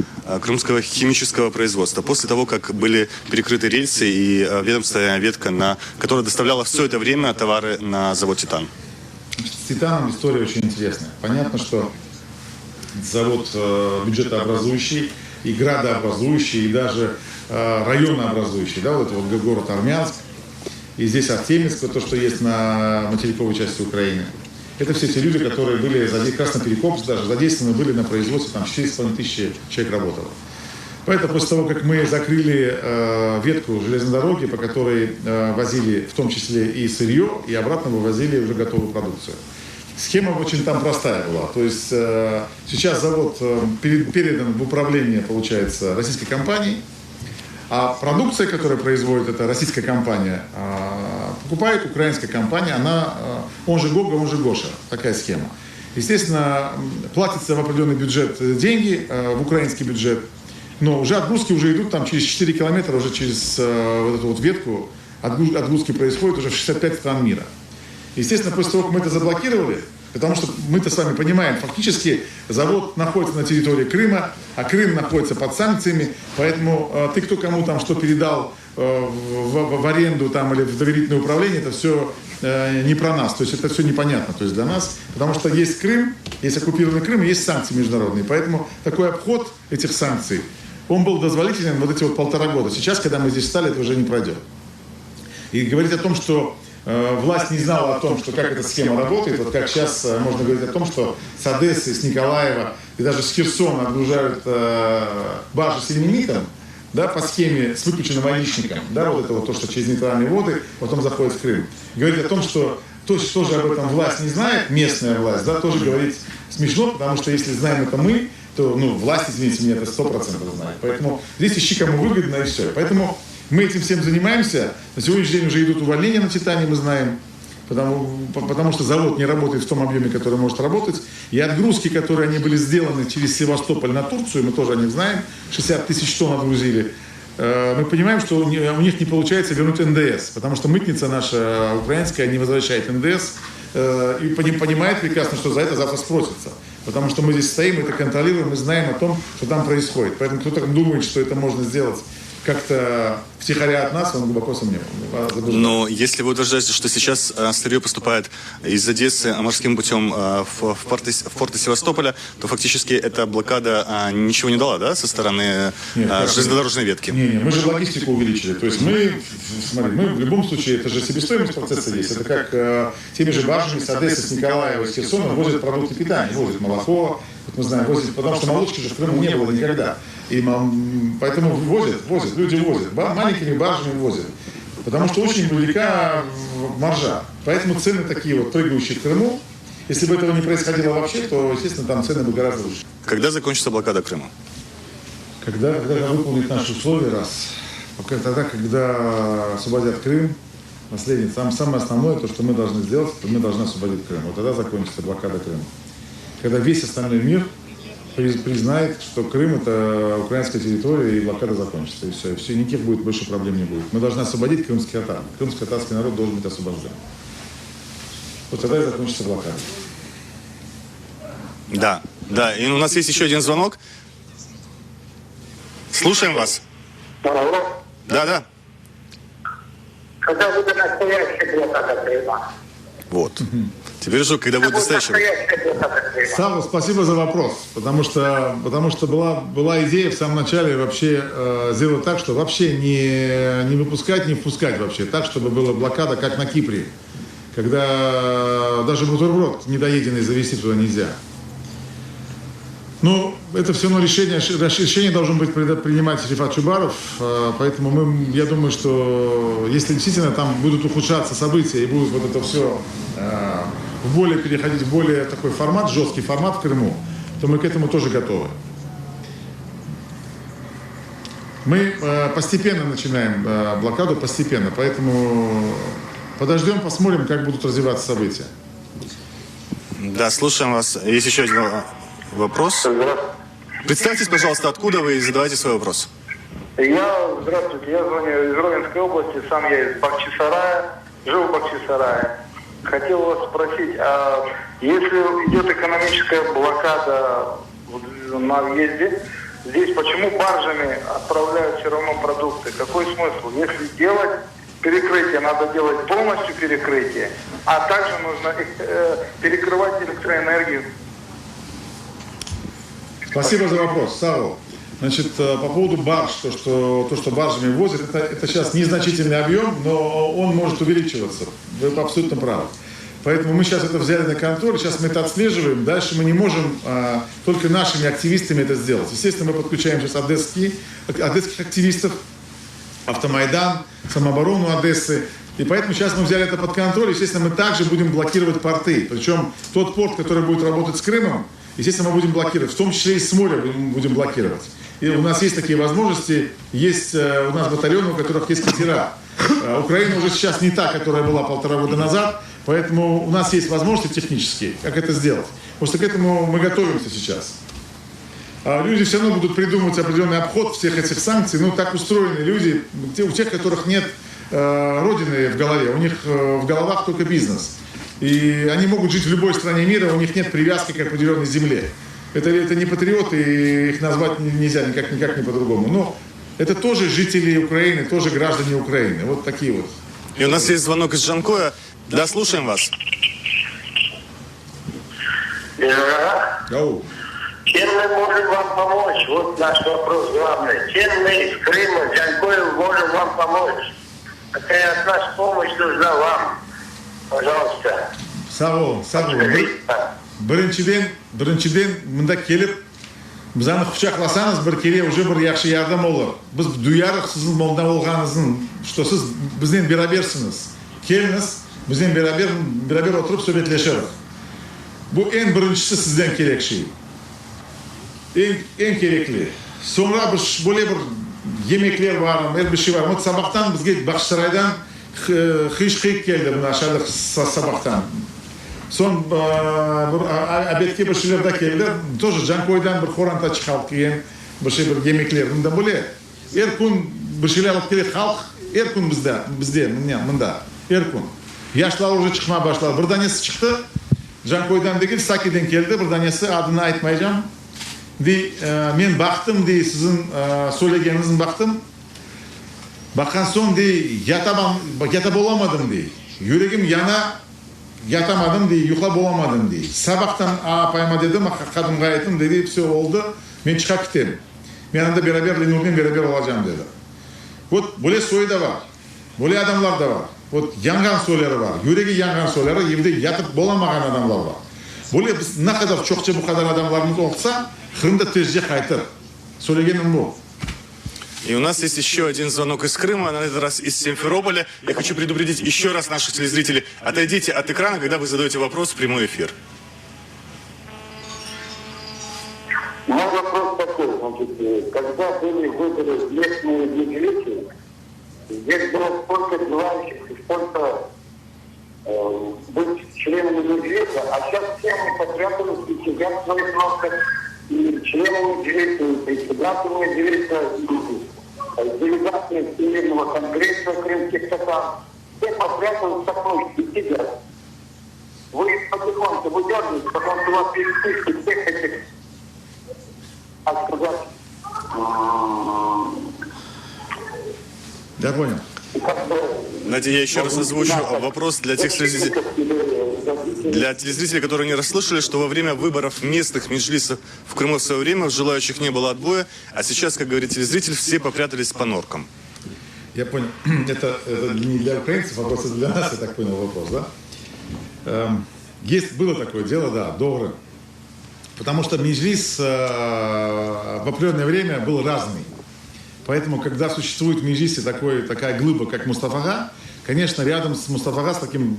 крымского химического производства после того, как были перекрыты рельсы и ведомственная ветка, на, которая доставляла все это время товары на завод «Титан»? С «Титаном» история очень интересная. Понятно, что завод бюджетообразующий, и градообразующий, и даже районообразующий. Да, вот это вот город Армянск, и здесь Артемьевск, то, что есть на материковой части Украины. Это все те люди, которые были, Красноперекопск даже, задействованы были на производстве, там 4,5 тысячи человек работало. Поэтому после того, как мы закрыли э, ветку железной дороги, по которой э, возили в том числе и сырье, и обратно вывозили уже готовую продукцию. Схема очень там простая была. То есть э, сейчас завод э, передан в управление, получается, российской компанией, а продукция, которую производит эта российская компания, э, покупает украинская компания, она э, Он же Гога, он же Гоша. Такая схема. Естественно, платится в определенный бюджет деньги, в украинский бюджет, но уже отгрузки уже идут там через 4 километра, уже через вот эту вот ветку отгрузки происходят уже в 65 стран мира. Естественно, после того, как мы это заблокировали, потому что мы-то с вами понимаем, фактически завод находится на территории Крыма, а Крым находится под санкциями, поэтому э, ты кто кому там что передал э, в, в, в аренду там или в доверительное управление, это все э, не про нас, то есть это все непонятно то есть для нас, потому что есть Крым, есть оккупированный Крым, есть санкции международные, поэтому такой обход этих санкций, он был дозволителен вот эти вот полтора года. Сейчас, когда мы здесь стали, это уже не пройдет. И говорить о том, что власть не знала о том, что как эта схема работает, вот как сейчас э, можно говорить о том, что с Одессы, с Николаева и даже с Херсона отгружают э, баржи с ильменитом, да, по схеме с выключенным водичником, да, вот это вот то, что через нейтральные воды потом заходит в Крым. Говорить о том, что то, тоже об этом власть не знает, местная власть, да, тоже говорить смешно, потому что если знаем это мы, то, ну, власть, извините меня, это 100% знает. Поэтому здесь ищи кому выгодно и все. Поэтому мы этим всем занимаемся. На сегодняшний день уже идут увольнения на «Титане», мы знаем, потому, потому что завод не работает в том объеме, который может работать. И отгрузки, которые они были сделаны через Севастополь на Турцию, мы тоже о них знаем, 60 тысяч тонн отгрузили. Э, мы понимаем, что у них не получается вернуть НДС, потому что мытница наша украинская не возвращает НДС э, и понимает прекрасно, что за это завтра спросится. Потому что мы здесь стоим, это контролируем, мы знаем о том, что там происходит. Поэтому кто-то думает, что это можно сделать как-то втихаря от нас, он глубоко сомневается. Но если вы утверждаете, что сейчас э, сырье поступает из Одессы морским путем э, в, в, порты, в порты Севастополя, то фактически эта блокада а, ничего не дала, да, со стороны Нет, э, железнодорожной ветки? Не, не, мы же логистику увеличили. То есть мы, смотри, мы в любом случае, это же себестоимость процесса есть. Это как э, теми же баржами с Одессы, с Николаева, с Херсона возят продукты питания, возят молоко, вот мы знаем, возят, потому что молочки же в Крыму не было никогда. И поэтому возят, возят, люди возят, маленькими баржами возят. Потому что очень велика маржа. Поэтому цены такие вот прыгающие в Крыму. Если бы этого не происходило вообще, то, естественно, там цены бы гораздо выше. Когда закончится блокада Крыма? Когда, когда выполнит наши условия, раз. Пока, тогда, когда освободят Крым, наследие. Там самое основное, то, что мы должны сделать, это мы должны освободить Крым. Вот тогда закончится блокада Крыма. Когда весь остальной мир признает, что Крым это украинская территория и блокада закончится. И все, и все, никаких будет больше проблем не будет. Мы должны освободить крымский татар. Крымский татарский народ должен быть освобожден. Вот тогда и закончится блокада. Да, да. И у нас есть еще один звонок. Слушаем вас. Алло. Да, да. Когда будет настоящая блокада Крыма? Вот. Теперь же, когда будет настоящая Сава, спасибо за вопрос, потому что, потому что была, была идея в самом начале вообще э, сделать так, что вообще не, не выпускать, не впускать вообще, так, чтобы была блокада, как на Кипре, когда даже бутерброд недоеденный завести туда нельзя. Ну, это все равно решение, решение должен быть принимать Рифат Чубаров, э, поэтому мы, я думаю, что если действительно там будут ухудшаться события и будут вот это все э, в более переходить в более такой формат, жесткий формат в Крыму, то мы к этому тоже готовы. Мы э, постепенно начинаем блокаду, постепенно, поэтому подождем, посмотрим, как будут развиваться события. Да, слушаем вас. Есть еще один вопрос. Представьтесь, пожалуйста, откуда вы и задавайте свой вопрос. Я, здравствуйте, я звоню из Ровенской области, сам я из Бахчисарая, живу в Бахчисарае. Хотел вас спросить, а если идет экономическая блокада на въезде, здесь почему баржами отправляют все равно продукты? Какой смысл? Если делать перекрытие, надо делать полностью перекрытие, а также нужно э, перекрывать электроэнергию. Спасибо за вопрос, Савол. Значит, э, по поводу барж, то, что, то, что баржами возят, это, это сейчас незначительный объем, но он может увеличиваться. Вы абсолютно правы. Поэтому мы сейчас это взяли на контроль, сейчас мы это отслеживаем. Дальше мы не можем а, только нашими активистами это сделать. Естественно, мы подключаем сейчас одесские, одесских активистов, Автомайдан, самооборону Одессы. И поэтому сейчас мы взяли это под контроль. Естественно, мы также будем блокировать порты. Причем тот порт, который будет работать с Крымом, естественно, мы будем блокировать. В том числе и с моря будем блокировать. И у нас есть такие возможности. Есть э, у нас батальоны, у которых есть катера. Э, Украина уже сейчас не та, которая была полтора года назад. Поэтому у нас есть возможности технические, как это сделать. Просто к этому мы готовимся сейчас. А люди все равно будут придумывать определенный обход всех этих санкций. Ну, так устроены люди, те, у тех, которых нет э, родины в голове, у них э, в головах только бизнес. И они могут жить в любой стране мира, у них нет привязки к определенной земле. Это, это не патриоты, и их назвать нельзя никак, никак не по-другому. Но это тоже жители Украины, тоже граждане Украины. Вот такие вот. И у нас есть звонок из Джанкоя. Да, слушаем вас. Да. Ау. Чем мы можем вам помочь? Вот наш вопрос главный. Чем мы из Крыма, Джанкоя, можем вам помочь? Какая от нас помощь нужна вам? Пожалуйста. Sağ oluñ, sağ oluñ. Bir, birinciden, birinciden mında kelip bizni quçaqlasañız bir kere уже bir yahşı yardım olur. Biz duyarıq siziñ mında olğanıñıznı, что siz biznen berabersiñiz. Keliñiz, biznen beraber, beraber oturıp subetleşerik. Bu eñ birincisi sizden kerek şey. Eñ, eñ kerekli. Soñra bir, böyle bir yemekler bar, er bir şey bar. Вот sabahtan bizge Bağçasaraydan qıyış-qıyıq keldi mına aşağıda sabahtan. Soñ bir obedke bir şeyler da keldi. Тоже Canköyden bir qoranta çıqalıp kelgen bir şey, bir yemekler. Mında böyle er kün bir şeyler alıp kele halq, er kün bizde, bizde mında, er kün. Yaşlar уже çıqmağa başladı. Bir danesi çıqtı, Canköyden degil, Sakiden keldi, bir danesi, adını aytmaycam. Dey, men baqtım, dey, siziñ söylegeniñizni baqtım. Baqqan soñ, dey, yatamam, yatıp olamadım, dey. Yüregim yana, yatamadım, dey, yuqlap olamadım, dey. Sabahtan apayıma dedim, qadınğa ayttım, dedi, vse, oldı, men çıqa kitem. Men anda beraber, Lenurnen beraber olacam, dedi. Vot, böyle soyu da bar. Böyle adamlar da bar. Vot, yanğan soyları bar, yüregi yanğan soyları, evde yatıp olamağan adamlar bar. Böyle biz ne qadar çoqça bu qadar adamlarımız olsa, Qırım da tezce qaytır. Söylegenim bu. И у нас есть еще один звонок из Крыма, на этот раз из Симферополя. Я хочу предупредить еще раз наших телезрителей. Отойдите от экрана, когда вы задаете вопрос в прямой эфир. Мой вопрос такой, значит, э, когда были выборы в местные меджлисы, здесь было столько желающих и столько э, быть членами меджлиса, а сейчас все они попрятались и сидят в своих норках, и члены меджлиса, и председатели меджлиса, и э, делегации Всемирного конгресса крымских татар, все попрятались в сокровища и сидят. Вы их потихоньку выдергиваете, потому что у вас есть списки всех этих, так сказать, м, Я понял. как бы... Знаете, я еще раз озвучу вопрос для тех телезрителей, для телезрителей, которые не расслышали, что во время выборов местных меджлисов в Крыму в свое время желающих не было отбоя, а сейчас, как говорит телезритель, все попрятались по норкам. Я понял. Это, это не для украинцев вопрос, это для нас, я так понял вопрос, да? Эм, Есть, было такое дело, да, doğru. Потому что Меджлис э, в определенное время был разный. Поэтому, когда существует в Меджлисе такой, такая глыба, как Мустафа-ага, конечно, рядом с Мустафа-ага, с таким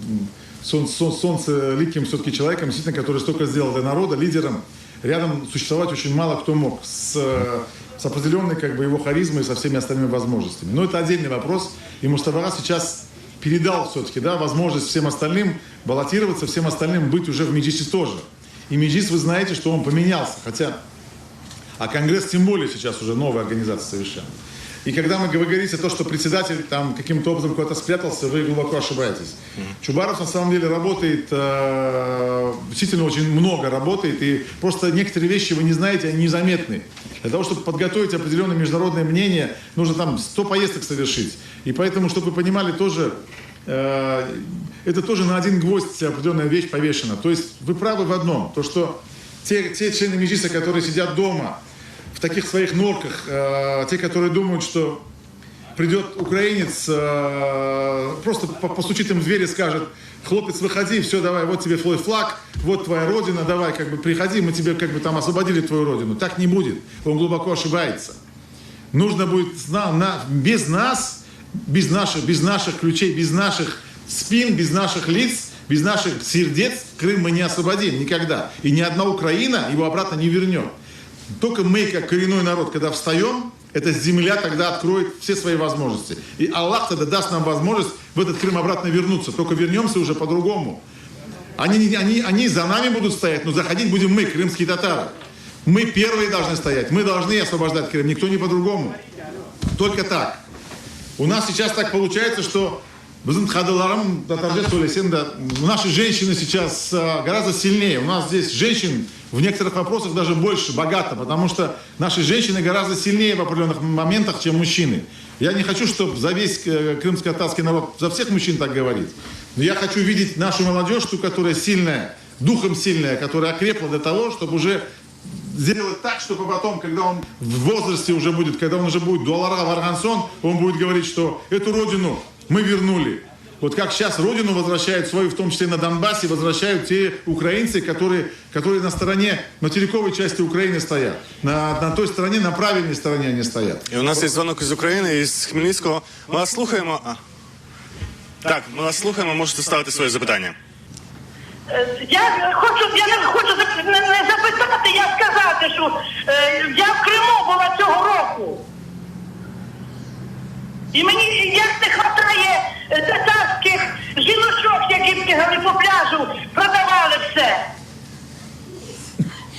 сон, сон, солнцеликим все-таки человеком, действительно, который столько сделал для народа, лидером, рядом существовать очень мало кто мог с, с определенной как бы, его харизмой и со всеми остальными возможностями. Но это отдельный вопрос. И Мустафа-ага сейчас передал все-таки да, возможность всем остальным баллотироваться, всем остальным быть уже в Меджлисе тоже. И Меджлис, вы знаете, что он поменялся, хотя... А Конгресс тем более сейчас уже новая организация совершенно. И когда мы, вы говорите то, что председатель там каким-то образом куда-то спрятался, вы глубоко ошибаетесь. Чубаров на самом деле работает, э, действительно очень много работает, и просто некоторые вещи вы не знаете, они незаметны. Для того, чтобы подготовить определенное международное мнение, нужно там 100 поездок совершить. И поэтому, чтобы вы понимали, тоже э, это тоже на один гвоздь определенная вещь повешена. То есть вы правы в одном, то что те, те члены Меджлиса, которые сидят дома, в таких своих норках, э, те, которые думают, что придет украинец, э, просто постучит им в дверь и скажет, хлопец, выходи, все, давай, вот тебе твой флаг, вот твоя родина, давай, как бы приходи, мы тебе как бы там освободили твою родину. Так не будет. Он глубоко ошибается. Нужно будет на, на, без нас, без наших, без наших ключей, без наших спин, без наших лиц, без наших сердец Крым мы не освободим никогда. И ни одна Украина его обратно не вернет. Только мы, как коренной народ, когда встаем, Эта земля тогда откроет все свои возможности. И Аллах тогда даст нам возможность в этот Крым обратно вернуться. Только вернемся уже по-другому. Они, они, они за нами будут стоять, но заходить будем мы, крымские татары. Мы первые должны стоять, мы должны освобождать Крым, никто не по-другому. Только так. У нас сейчас так получается, что Bizim qadınlarım tatarca söylesem de, наши женщины сейчас гораздо сильнее. У нас здесь женщин в некоторых вопросах даже больше, богато, потому что наши женщины гораздо сильнее в определенных моментах, чем мужчины. Я не хочу, чтобы за весь крымско-татарский народ, за всех мужчин так говорить. Но я хочу видеть нашу молодежь, ту, которая сильная, духом сильная, которая окрепла до того, чтобы уже сделать так, чтобы потом, когда он в возрасте уже будет, когда он уже будет dualarğa barğan soñ, он будет говорить, что эту родину мы вернули. Вот как сейчас родину возвращают свою, в том числе на Донбассе, возвращают те украинцы, которые, которые на стороне материковой части Украины стоят. На, на той стороне, на правильной стороне они стоят. І у нас є дзвонок із України, із Хмельницького. Ми вас слухаємо. А. Так, ми вас слухаємо, можете ставити своє запитання. Е, Я хочу, я не хочу зап- не, не запитати, я сказати, що е, я в Криму була цього року. І мені як не хватає е, татарських жіночок, які бігали по пляжу, продавали все.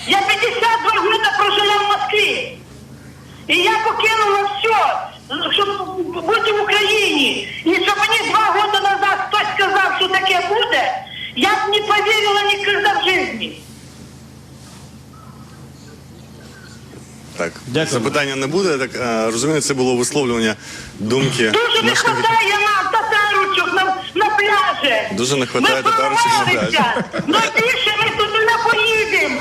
Я 52 роки прожила в Москві. І я покинула все, щоб бути в Україні. І щоб мені два роки назад хтось сказав, що таке буде, я б не повірила ніколи в житті. Так, Дякую. запитання не буде. Так е, розумію, це було висловлювання думки. Дуже не наших- хватає нам татарочок на, на пляжі. Дуже не хватає Ми татарочок на пляжі. прорвалися. Но більше ми туди не поїдемо.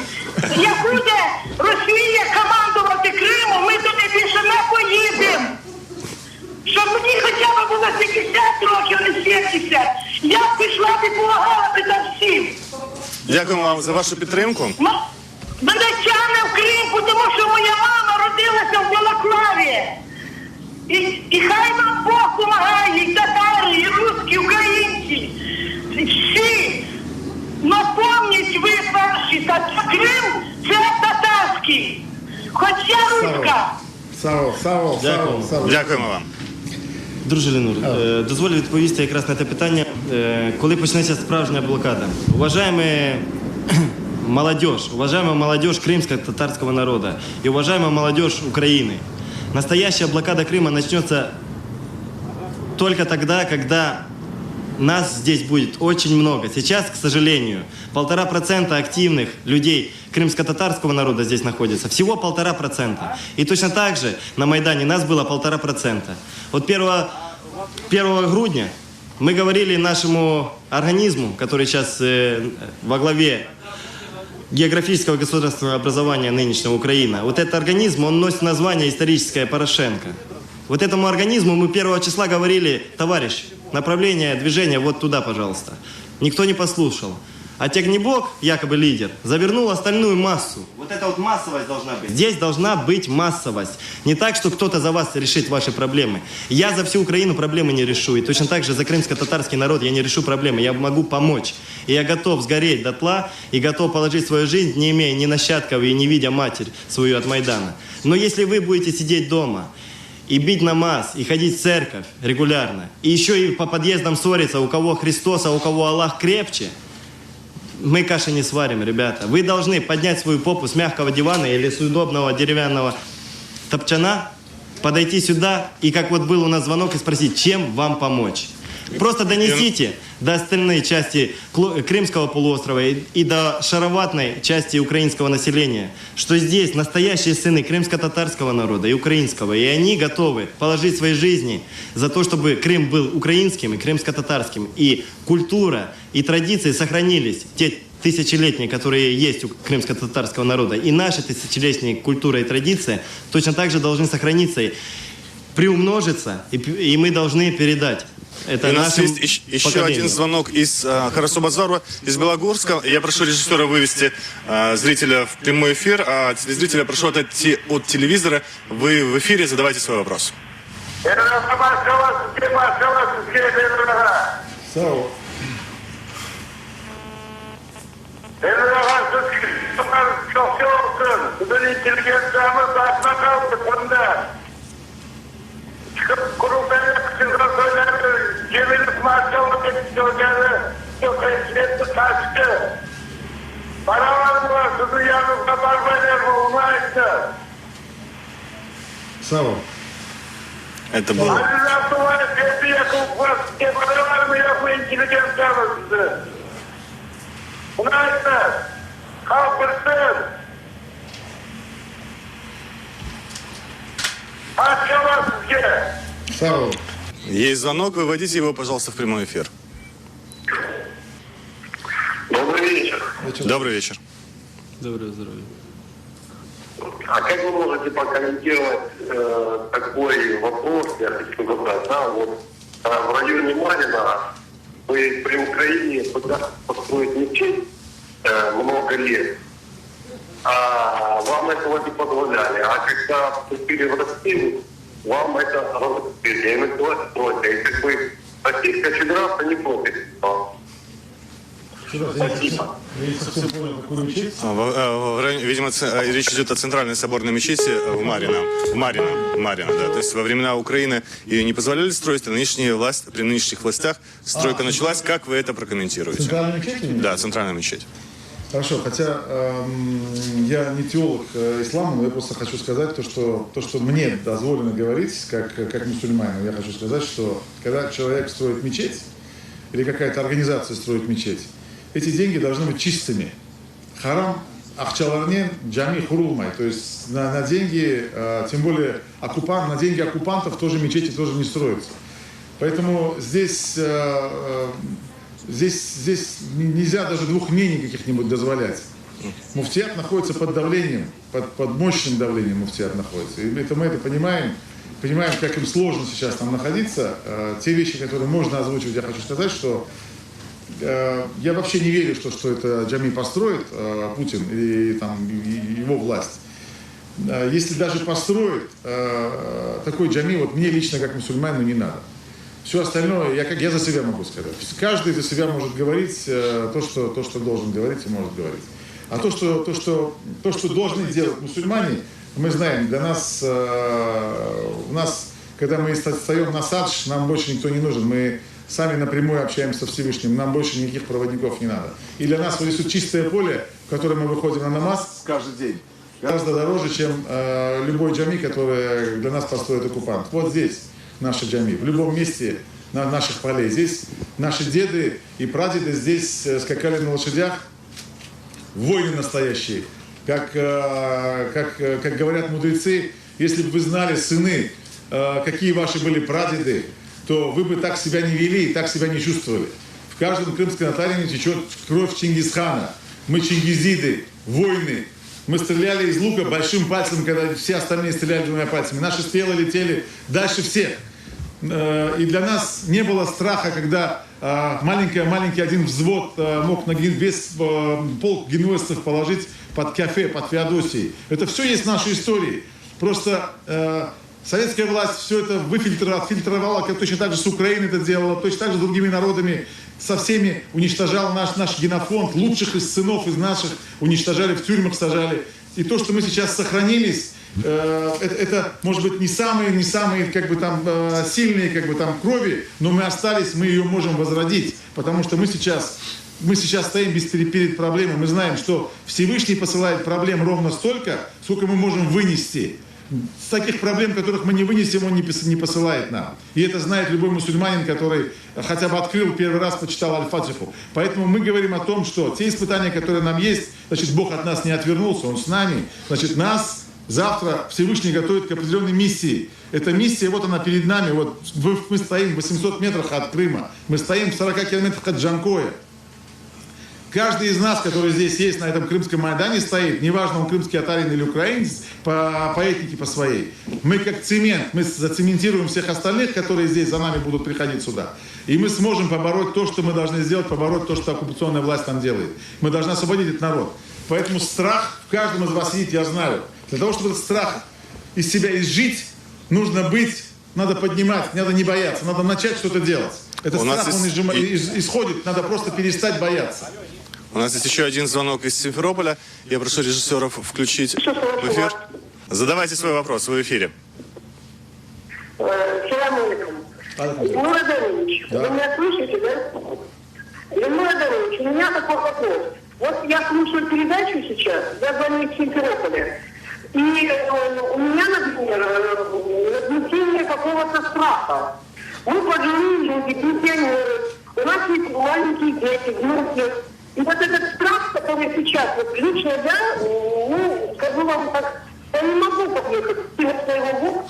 Як буде Росія командувати Кримом, ми туди більше не поїдемо. Щоб мені хоча б було 50 років, а не 70. Я б пішла б і допомагала би там всім. Дякуємо вам за вашу підтримку. М- Мене тягне в Крим, тому що моя мама родилася в Балаклаві. І, і хай нам Бог помагає, і татари, і русські, і українці. Всі. Но помніть ви перші, та Крим це татарський. Хоч я руська. Sağ ol, sağ ol, sağ ol, Дякую. sağ ol. Дякуємо вам. Друже Ленур, е, дозволь відповісти якраз на те питання, е, коли почнеться справжня блокада. Уважаемые молодежь, уважаемая молодежь крымско-татарского народа и уважаемая молодежь Украины, настоящая блокада Крыма начнется только тогда, когда нас здесь будет очень много. Сейчас, к сожалению, 1,5% активных людей крымско-татарского народа здесь находится. Всего 1,5%. И точно так же на Майдане нас было 1,5%. Вот 1, 1 грудня мы говорили нашему организму, который сейчас э, во главе географического государственного образования нынешнего Украина. Вот этот организм, он носит название историческое Порошенко. Вот этому организму мы первого числа говорили, товарищ, направление движения вот туда, пожалуйста. Никто не послушал. А Тягнибок, якобы лидер, завернул остальную массу. Вот эта вот массовость должна быть. Здесь должна быть массовость. Не так, что кто-то за вас решит ваши проблемы. Я за всю Украину проблемы не решу. И точно так же за крымско-татарский народ я не решу проблемы. Я могу помочь. И я готов сгореть дотла и готов положить свою жизнь, не имея ни нащадков и не видя матерь свою от Майдана. Но если вы будете сидеть дома и бить намаз, и ходить в церковь регулярно, и еще и по подъездам ссориться, у кого Христос, а у кого Аллах крепче, мы каши не сварим, ребята. Вы должны поднять свою попу с мягкого дивана или с удобного деревянного топчана, подойти сюда и, как вот был у нас звонок, и спросить, чем вам помочь. Просто донесите до остальной части Кло- Крымского полуострова и, и до шароватной части украинского населения, что здесь настоящие сыны крымско-татарского народа и украинского, и они готовы положить свои жизни за то, чтобы Крым был украинским и крымско-татарским, и культура, и традиции сохранились, те тысячелетние, которые есть у крымско-татарского народа, и наши тысячелетние культура и традиции точно так же должны сохраниться и приумножиться, и, п- и мы должны передать это И у нас нашим есть еще, еще один поколениям. звонок из э, Карасубазарова, из Белогорска. Я прошу режиссера вывести э, зрителя в прямой эфир, а телезрителя прошу отойти от телевизора. Вы в эфире, задавайте свой вопрос. Sağ ol. Çok olsun. Bugün intelligentsiyamız artma kaldı bunda. körgeni prezidenti qaçtı. Paralarım bar, siziñ yanıñızğa barmaylar mı, onı ayttı. Sağ ol. Это было. Aziz Abdullayev, endi yaqın sizge baralarmı, yoqmı, intelligentsiyanı sizi? Bunı ayttı. Halq bilsin. Maşallah sizge. Sağ ol. Есть звонок, выводите его, пожалуйста, в прямой эфир. Добрый вечер. Добрый вечер. Доброго здоров'я. А как вы можете прокомментировать э, такой вопрос, я хочу задать, да, вот э, в районе Марина вы при Украине пытались построить мечеть э, много лет, а вам этого не позволяли. А когда вступили в Россию, вам это разрешили, и началась стройка. И как бы Российская Федерация не против этого. Еще раз, я не совсем, я не совсем понял, какую мечеть. А, в- э, в районе- Видимо, ц- э, речь идет о центральной соборной мечети э, в Марино. В Марино, Марино, да. То есть во времена Украины ее не позволяли строить, а нынешняя власть, при нынешних властях стройка началась. Как вы это прокомментируете? Центральная мечеть? или нет? Да, центральная мечеть. Хорошо, хотя эм, я не теолог э, ислама, но я просто хочу сказать то, что, то, что мне дозволено говорить, как, как мусульманину. Я хочу сказать, что когда человек строит мечеть, или какая-то организация строит мечеть, эти деньги должны быть чистыми. Харам aqçalarnen cami qurulmay. То есть на, на деньги, э, тем более оккупант, на деньги оккупантов тоже мечети тоже не строятся. Поэтому здесь, э, э, здесь, здесь нельзя даже двух мнений каких-нибудь дозволять. Муфтият находится под давлением, под, под мощным давлением муфтият находится. И это мы это понимаем, понимаем, как им сложно сейчас там находиться. Э, Те вещи, которые можно озвучивать, я хочу сказать, что э, я вообще не верю, что, что это Джами построит э, Путин и, там, и его власть. Э, Если даже построит э, такой джами, вот мне лично как мусульманину не надо. Все остальное, я, как, я за себя могу сказать. Каждый за себя может говорить э, то, что, то, что должен говорить и может говорить. А то, что, то, что, то, что должны делать мусульмане, мы знаем, для нас, э, у нас, когда мы встаем на садж, нам больше никто не нужен. Мы сами напрямую общаемся со Всевышним, нам больше никаких проводников не надо. И для нас вот здесь вот чистое поле, в которое мы выходим на намаз каждый день, гораздо дороже, чем э, любой джами, который для нас построит оккупант. Вот здесь наша джами, в любом месте на наших полей. Здесь наши деды и прадеды здесь э, скакали на лошадях, воины настоящие. Как, э, как, э, как говорят мудрецы, если бы вы знали, сыны, э, какие ваши были прадеды, то вы бы так себя не вели и так себя не чувствовали. В каждом крымском татарине течет кровь Чингисхана. Мы чингизиды, воины. Мы стреляли из лука большим пальцем, когда все остальные стреляли двумя пальцами. Наши стрелы летели дальше всех. Э, И для нас не было страха, когда э, маленький, маленький один взвод э, мог на ген- весь э, полк генуэзцев положить под Кафе, под Феодосией. Это все есть в нашей истории. Просто э, советская власть все это выфильтровала, отфильтровала, как точно так же с Украиной это делала, точно так же с другими народами, со всеми уничтожала наш, наш генофонд, лучших из сынов из наших уничтожали, в тюрьмах сажали. И то, что мы сейчас сохранились, э, это, это, может быть, не самые, не самые, как бы там, э, сильные, как бы там, крови, но мы остались, мы ее можем возродить, потому что мы сейчас, мы сейчас стоим без, перед проблемой, мы знаем, что Всевышний посылает проблем ровно столько, сколько мы можем вынести. С таких проблем, которых мы не вынесем, он не пос- не посылает нам. И это знает любой мусульманин, который хотя бы открыл первый раз, почитал Аль-Фатиху. Поэтому мы говорим о том, что те испытания, которые нам есть, значит, Бог от нас не отвернулся, Он с нами. Значит, нас завтра Всевышний готовит к определенной миссии. Эта миссия, вот она перед нами. Вот вы- мы стоим в 800 метрах от Крыма. Мы стоим в 40 километрах от Джанкоя. Каждый из нас, который здесь есть, на этом Крымском Майдане стоит, неважно, он крымский татарин или украинец, по, по этнике по своей, мы как цемент, мы зацементируем всех остальных, которые здесь за нами будут приходить сюда. И мы сможем побороть то, что мы должны сделать, побороть то, что оккупационная власть там делает. Мы должны освободить этот народ. Поэтому страх в каждом из вас сидит, я знаю. Для того, чтобы этот страх из себя изжить, нужно быть, надо поднимать, надо не бояться, надо начать что-то делать. Этот У нас страх, он есть изжима- и- из- исходит, надо просто перестать бояться. У нас есть еще один звонок из Симферополя. Я прошу режиссеров включить в эфир. Задавайте свой вопрос, вы в эфире. Selâm aleyküm. Ленур Адамович, Да. вы меня слышите, да? Ленур Адамович, у меня такой вопрос. Вот я слушаю передачу сейчас, я звоню из Симферополя, и э, у меня, например, э, нагнетение какого-то страха. Мы пожилые люди, пенсионеры, у нас есть маленькие дети, внуки. И вот этот страх, который сейчас, вот лично я, ну, скажу вам так, я не могу подъехать в силу своего возраста.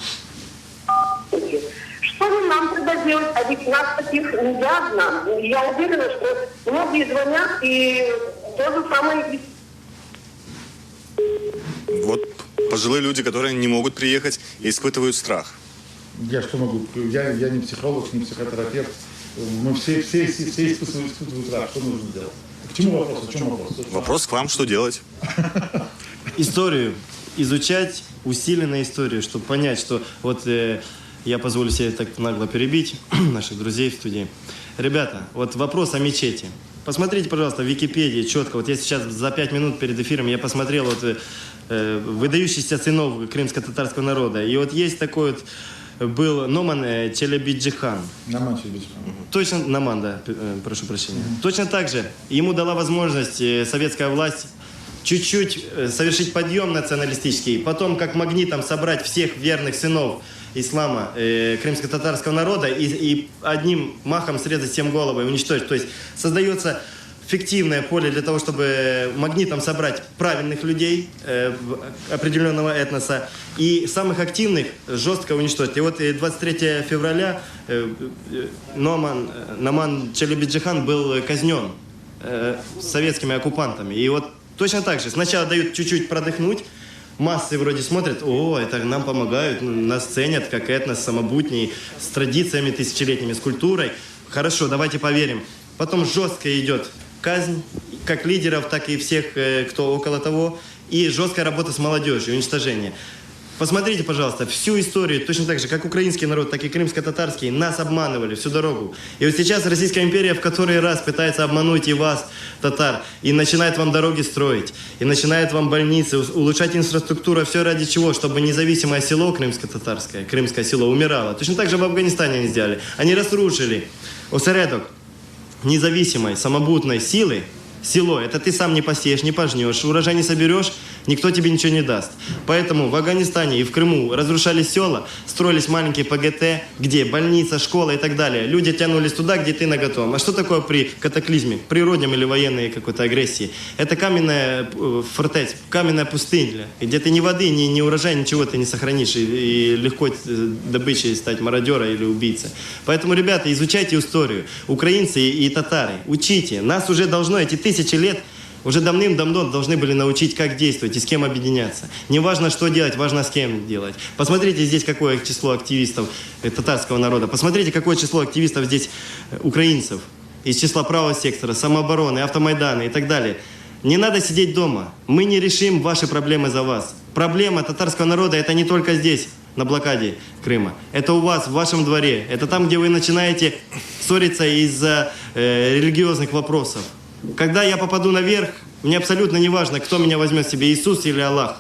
Что же нам тогда делать? А ведь нас таких не я одна. Я уверена, что многие звонят и то же самое Вот пожилые люди, которые не могут приехать и испытывают страх. Я что могу? Я, я не психолог, не психотерапевт. Мы все, все, все, все испытывают, испытывают страх. Что нужно делать? К чему вопрос? О чем вопрос? Вопрос к вам, что делать? Историю изучать, усиленно историю, чтобы понять, что вот э, я позволю себе так нагло перебить наших друзей в студии. Ребята, вот вопрос о мечети. Посмотрите, пожалуйста, в Википедии четко. Вот я сейчас за пять минут перед эфиром я посмотрел вот, э, э, выдающихся сынов крымско-татарского народа. И вот есть такой вот, был Номан э, Челебиджихан. Номан Челебиджихан. Точно, Номан, да, э, прошу прощения. Точно так же ему дала возможность э, советская власть чуть-чуть э, совершить подъем националистический, потом как магнитом собрать всех верных сынов ислама, э, крымско-татарского народа и, и одним махом срезать всем головы и уничтожить. То есть создается фиктивное поле для того, чтобы магнитом собрать правильных людей э, в- определенного этноса и самых активных жестко уничтожить. И вот э, 23 февраля э, э, Номан, э, Номан Челебиджихан был казнен э, советскими оккупантами. И вот точно так же. Сначала дают чуть-чуть продыхнуть, массы вроде смотрят, о, это нам помогают, нас ценят как этнос самобутний, с традициями тысячелетними, с культурой. Хорошо, давайте поверим. Потом жестко идет казнь, как лидеров, так и всех, э, кто около того, и жесткая работа с молодежью, уничтожение. Посмотрите, пожалуйста, всю историю, точно так же, как украинский народ, так и крымско-татарский, нас обманывали всю дорогу. И вот сейчас Российская империя в который раз пытается обмануть и вас, татар, и начинает вам дороги строить, и начинает вам больницы, улучшать инфраструктуру, все ради чего? Чтобы независимое село крымско-татарское, крымское село умирало. Точно так же в Афганистане они сделали. Они разрушили осередок независимой, самобутной силы, село, это ты сам не посеешь, не пожнешь, урожай не соберешь, никто тебе ничего не даст. Поэтому в Афганистане и в Крыму разрушали села, строились маленькие ПГТ, где больница, школа и так далее. Люди тянулись туда, где ты наготовом. А что такое при катаклизме, природном или военной какой-то агрессии? Это каменная э, фортеця, каменная пустыня, где ты ни воды, ни, ни урожая, ничего ты не сохранишь, и, и легко э, добычей стать мародера или убийца. Поэтому, ребята, изучайте историю. Украинцы и, и татары, учите. Нас уже должно эти тысячи лет уже давным-давно должны были научить, как действовать и с кем объединяться. Не важно, что делать, важно, с кем делать. Посмотрите здесь, какое число активистов э, татарского народа. Посмотрите, какое число активистов здесь э, украинцев. Из числа правого сектора, самообороны, автомайдана и так далее. Не надо сидеть дома. Мы не решим ваши проблемы за вас. Проблема татарского народа это не только здесь, на блокаде Крыма. Это у вас, в вашем дворе. Это там, где вы начинаете ссориться из-за э, религиозных вопросов. Когда я попаду наверх, мне абсолютно не важно, кто меня возьмет себе, Иисус или Аллах.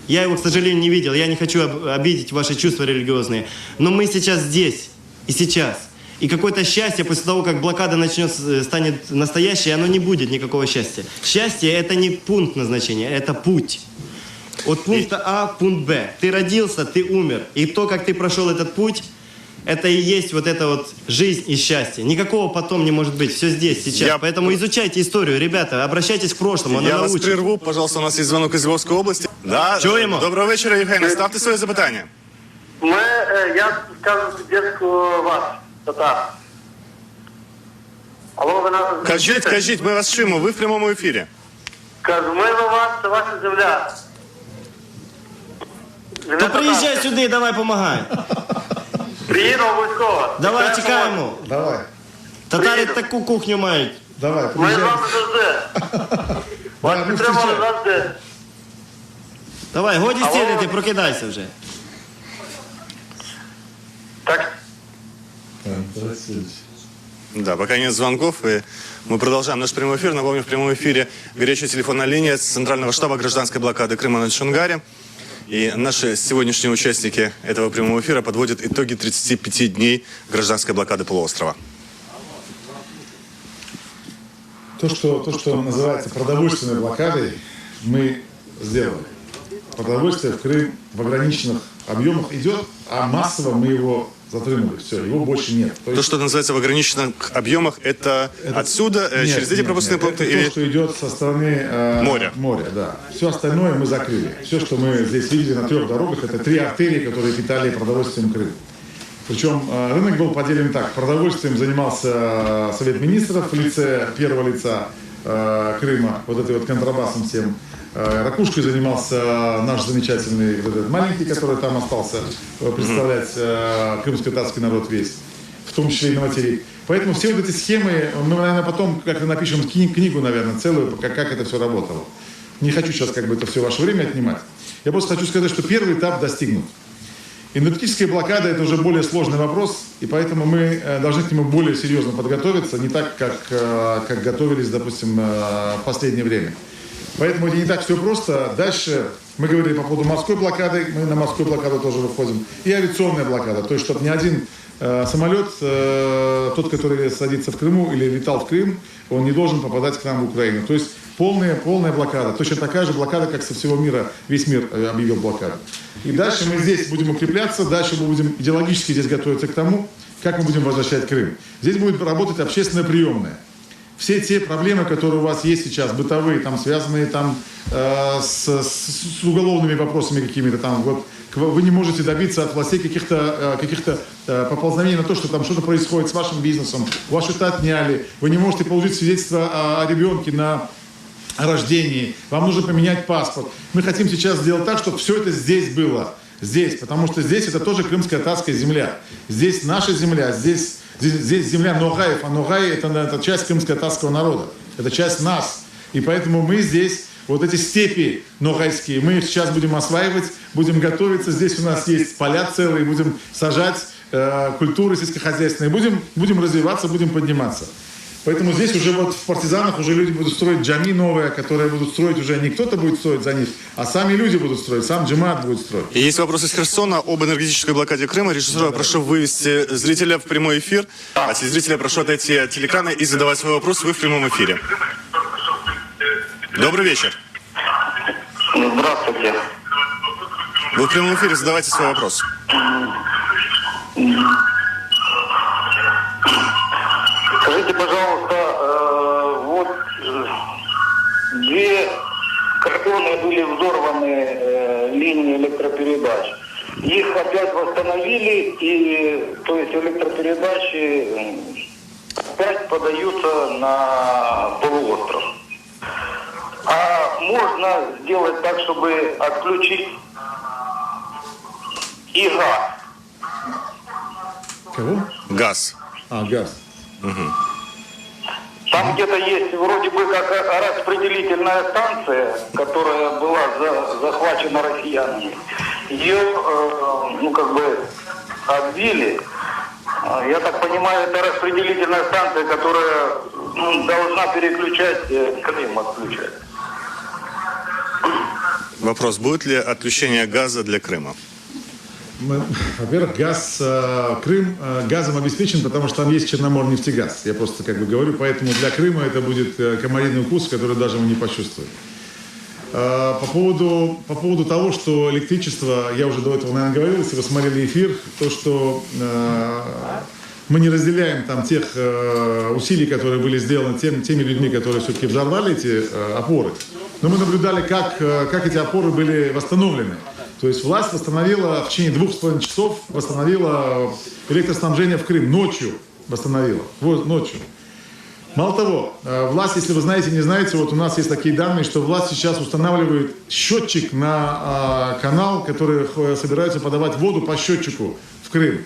Я его, к сожалению, не видел. Я не хочу об- обидеть ваши чувства религиозные. Но мы сейчас здесь и сейчас. И какое-то счастье после того, как блокада начнется, э, станет настоящей, оно не будет никакого счастья. Счастье – это не пункт назначения, это путь. От пункта А в пункт Б. Ты родился, ты умер. И то, как ты прошел этот путь, это и есть вот эта вот жизнь и счастье. Никакого потом не может быть. Все здесь, сейчас. Я- Поэтому изучайте историю, ребята. Обращайтесь к прошлому, она Я вас научит. прерву, пожалуйста, у нас есть звонок из Львовской области. Да, Чуємо. Доброго вечора, Євгене. Ставте своє запитання. Ми, е, я скажу піддержку вас, татар. Алло, ви нас Кажіть, чуєте? кажіть, ми вас чуємо, ви в прямому ефірі. Кажу, ми за вас, це ваша земля. Земля То приїжджай татарська. сюди, давай помагай. Приїду обов'язково. Давай чекаємо. Давай, Татари Приїду. таку кухню мають. давай, Ми з приезжай. вами завжди. Да, мы Підтримали встречаем. завжди. Давай, годі Алло. стілити, прокидайся вже. Так. Да, Васильевич. Да, пока нет звонков, и мы продолжаем наш прямой эфир. Напомню, в прямом эфире горячая телефонная линия с Центрального штаба гражданской блокады Крыма на Чонгаре. И наши сегодняшние участники этого прямого эфира подводят итоги 35 дней гражданской блокады полуострова. То, что, то, что называется продовольственной блокадой, мы сделали. Продовольствие в Крым в ограниченных объемах идет, а массово мы его затримали. Все, его больше нет. То, есть... то что называется в ограниченных объемах, это, это... отсюда, э, нет, через эти нет, пропускные нет, пункты? Это или... то, что идет со стороны э, моря. моря, да. Все остальное мы закрыли. Все, что мы здесь видели на трех дорогах, это три артерии, которые питали продовольствием Крым. Причем э, рынок был поделен так. Продовольствием занимался э, Совет Министров в лице первого лица э, Крыма, вот этой вот контрабасом всем. Ракушкой занимался наш замечательный вот этот маленький, который там остался представлять крымско-татарский народ весь, в том числе и на материк. Поэтому все вот эти схемы, мы, наверное, потом как-то напишем книгу, наверное, целую, как, как это все работало. Не хочу сейчас как бы это все ваше время отнимать. Я просто хочу сказать, что первый этап достигнут. Энергетическая блокада – это уже более сложный вопрос, и поэтому мы э, должны к нему более серьезно подготовиться, не так, как, э, как готовились, допустим, э, в последнее время. Поэтому это не так все просто. Дальше мы говорили по поводу морской блокады, мы на морскую блокаду тоже выходим. И авиационная блокада, то есть чтобы ни один самолет, тот, который садится в Крыму или летал в Крым, он не должен попадать к нам в Украину. То есть полная, полная блокада. Точно такая же блокада, как со всего мира, весь мир объявил блокаду. И дальше мы здесь будем укрепляться, дальше мы будем идеологически здесь готовиться к тому, как мы будем возвращать Крым. Здесь будет работать общественная приемная. Все те проблемы, которые у вас есть сейчас, бытовые, там, связанные там, э, с, с, с уголовными вопросами какими-то там, вот, вы не можете добиться от властей каких-то э, каких э, поползновений на то, что там что-то происходит с вашим бизнесом, у вас что-то отняли, вы не можете получить свидетельство о, о ребенке на рождении, вам нужно поменять паспорт. Мы хотим сейчас сделать так, чтобы все это здесь было. Здесь, потому что здесь это тоже крымско-татарская земля. Здесь наша земля, здесь, здесь, здесь земля Ногаев, а Ногай это, это часть крымско-татарского народа, это часть нас. И поэтому мы здесь, вот эти степи ногайские, мы их сейчас будем осваивать, будем готовиться. Здесь у нас есть поля целые, будем сажать э, культуры сельскохозяйственные, будем, будем развиваться, будем подниматься. Поэтому здесь уже вот в партизанах уже люди будут строить джами новые, которые будут строить уже не кто-то будет строить за них, а сами люди будут строить, сам джемаат будет строить. И есть вопрос из Херсона об энергетической блокаде Крыма. Режиссера да, прошу вывести зрителя в прямой эфир. А зрителя прошу отойти от телекрана и задавать свой вопрос. Вы в прямом эфире. Добрый вечер. Здравствуйте. Вы в прямом эфире, задавайте свой вопрос. Скажите, пожалуйста, э, вот э, две кордоны были взорваны э, линии электропередач. Их опять восстановили, и то есть электропередачи опять подаются на полуостров. А можно сделать так, чтобы отключить и газ? Кого? Газ. А, газ. Угу. Там где-то есть вроде бы как распределительная станция, которая была за, захвачена россиянами. Ее, э, ну, как бы отбили. Я так понимаю, это распределительная станция, которая ну, должна переключать, э, Крым отключать. Вопрос, будет ли отключение газа для Крыма? Во-первых, газ, э, Крым э, газом обеспечен, потому что там есть Черноморнефтегаз. Я просто как бы говорю, поэтому для Крыма это будет э, комариный укус, который даже мы не почувствуем. По поводу, по поводу того, что электричество, я уже до этого, наверное, говорил, если вы смотрели эфир, то, что э, мы не разделяем там тех э, усилий, которые были сделаны тем, теми людьми, которые все-таки взорвали эти э, опоры. Но мы наблюдали, как, как эти опоры были восстановлены. То есть власть восстановила в течение 2,5 часов, восстановила электроснабжение в Крым. Ночью восстановила. Вот, ночью. Мало того, э, власть, если вы знаете, не знаете, вот у нас есть такие данные, что власть сейчас устанавливает счетчик на э, канал, который собираются подавать воду по счетчику в Крым.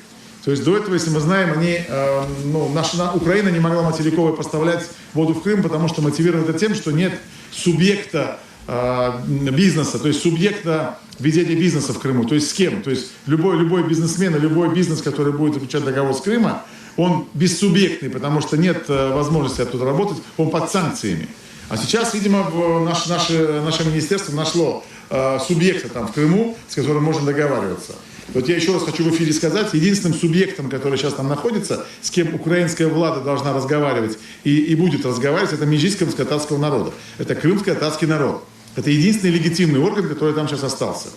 То есть до этого, если мы знаем, они, э, ну, наша на, Украина не могла материковой поставлять воду в Крым, потому что мотивировано это тем, что нет субъекта э, бизнеса, то есть субъекта ведения бизнеса в Крыму. То есть с кем? То есть любой, любой бизнесмен и любой бизнес, который будет заключать договор с Крыма, он бессубъектный, потому что нет э, возможности оттуда работать, он под санкциями. А сейчас, видимо, наш, наше, наше министерство нашло э, субъекта там в Крыму, с которым можно договариваться. Вот я еще раз хочу в эфире сказать, единственным субъектом, который сейчас там находится, с кем украинская влада должна разговаривать и, и будет разговаривать, это Меджлис крымско-татарского народа. Это крымско-татарский народ. Это единственный легитимный орган, который там сейчас остался.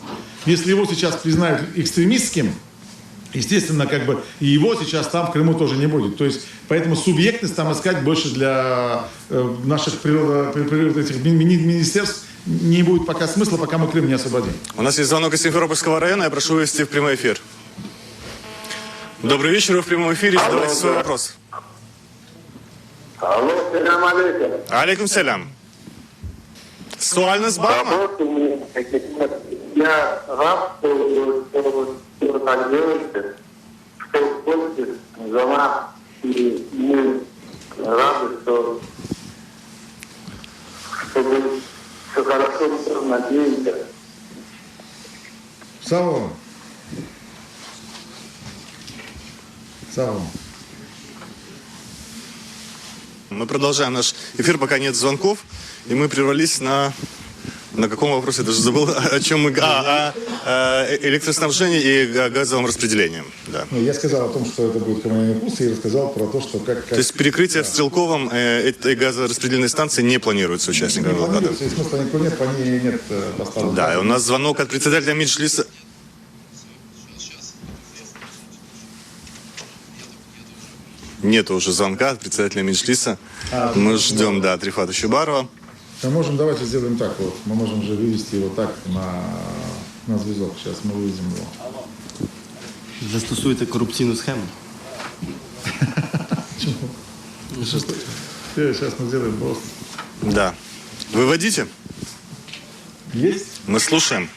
Если его сейчас признают экстремистским, естественно, как бы и его сейчас там в Крыму тоже не будет. То есть, поэтому субъектность там искать больше для э, наших природа, природа, этих ми- ми- министерств не будет пока смысла, пока мы Крым не освободим. У нас есть звонок из Симферопольского района. Я прошу вывести в прямой эфир. Добрый вечер, вы в прямом эфире. Задавайте свой вопрос. Алло, selâm aleyküm. Aleyküm selâm. Sualiñiz barmı? Вопрос у меня такой. Я рад, что вы, что вы, что вы так делаете, что вы ходите за нас, и мы рады, что, что будет все хорошо, мы тоже надеемся. Sağ oluñ. Sağ oluñ. Мы продолжаем наш эфир, пока нет звонков. И мы прервались на... На каком вопросе? Я даже забыл, о чем мы... А, о, э, электроснабжении и га- газовом распределении. Да. Ну, я сказал о том, что это будет коммунальный пуст, и рассказал про то, что как... как То есть перекрытие в Стрелковом э, этой газораспределительной станции не планируется не участниками блокады. планируется, и смысла никакого нет, по ней нет э, поставок. Да, и у нас звонок от председателя Меджлиса. Нет уже звонка от председателя Меджлиса. А, Мы ждем, да, от Рифата Чубарова. Мы можем, давайте сделаем так вот. Мы можем же вывести его так на, на зв'язок. Сейчас мы выведем его. Застосуєте корупційну схему. Сейчас мы сделаем просто. Да. Выводите. Есть? Мы слушаем.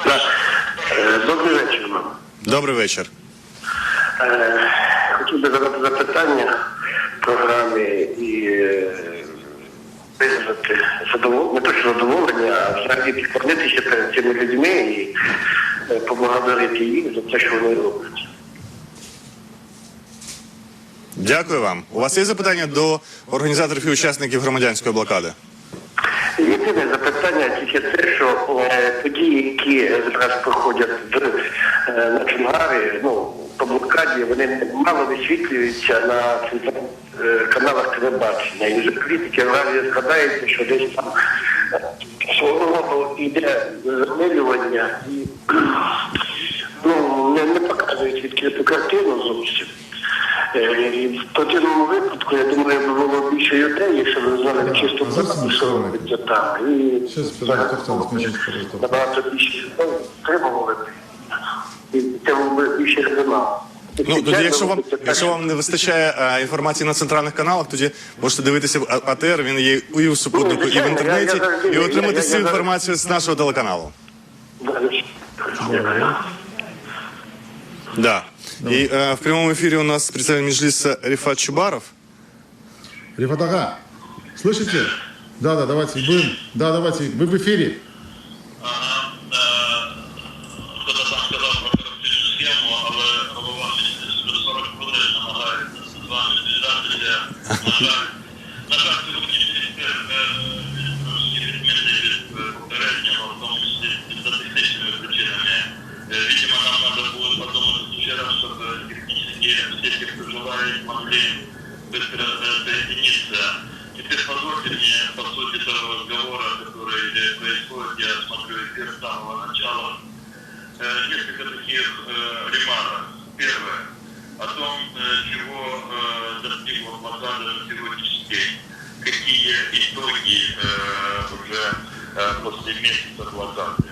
Да. Е, Добрий вечір вам. Добрый вечер. Е, Хотів би задати запитання програмі і е, визнати задоволення, не то що задоволення, а взагалі підклонитися перед цими людьми і е, поблагодарити їх за те, що вони роблять. Дякую вам. У вас є запитання до організаторів і учасників громадянської блокади? Єдине запитання тільки те, що е, події, які зараз проходять в, е, на Чонгарі, ну, по блокаді, вони мало висвітлюються на центральних е, каналах телебачення. І вже політики разі згадається, що десь там е, свого роду йде замилювання і ну, не, не показують відкриту картину зовсім. Е, І в противному випадку, я думаю, би було більше людей, якщо б знали Да, чисту а зараз правду, ми що що робиться там. І Щас, подожди, стоп, стоп, подожди, стоп. набагато більше людей підтримували б. І це був би більше резонанс. Ну, тоді, якщо вам, якщо вам не вистачає е, інформації на центральних каналах, тоді можете дивитися А- АТР, він є і у супутнику, і в звичайно, інтернеті, я- я завжди- і отримати я- я- всю я- інформацію з нашого телеканалу. Дякую. Да. И э, в прямом эфире у нас представитель Меджлиса Рифат Чубаров. Рифат ağa, слышите? Да, да, давайте будем. Да, давайте, вы в эфире. Ага, е, хто там сказав про корупційну схему, але голова вже 40 хвилин намагається з вами зв'язатися. На жаль, на жаль, сьогоднішній ефір е, він трошки відмінний від е, попереднього, в тому числі за технічними причинами. Э, Видимо, нам надо будет подумать еще раз, чтобы технически все те, кто желает, могли быстро э, соединиться. Теперь позвольте мне, по сути того разговора, который э, происходит, я смотрю эфир с самого начала, Э, несколько таких э, ремарок. Первое. О том, э, чего э, достигла блокада на сегодняшний день. Какие итоги э, уже э, после месяца блокады.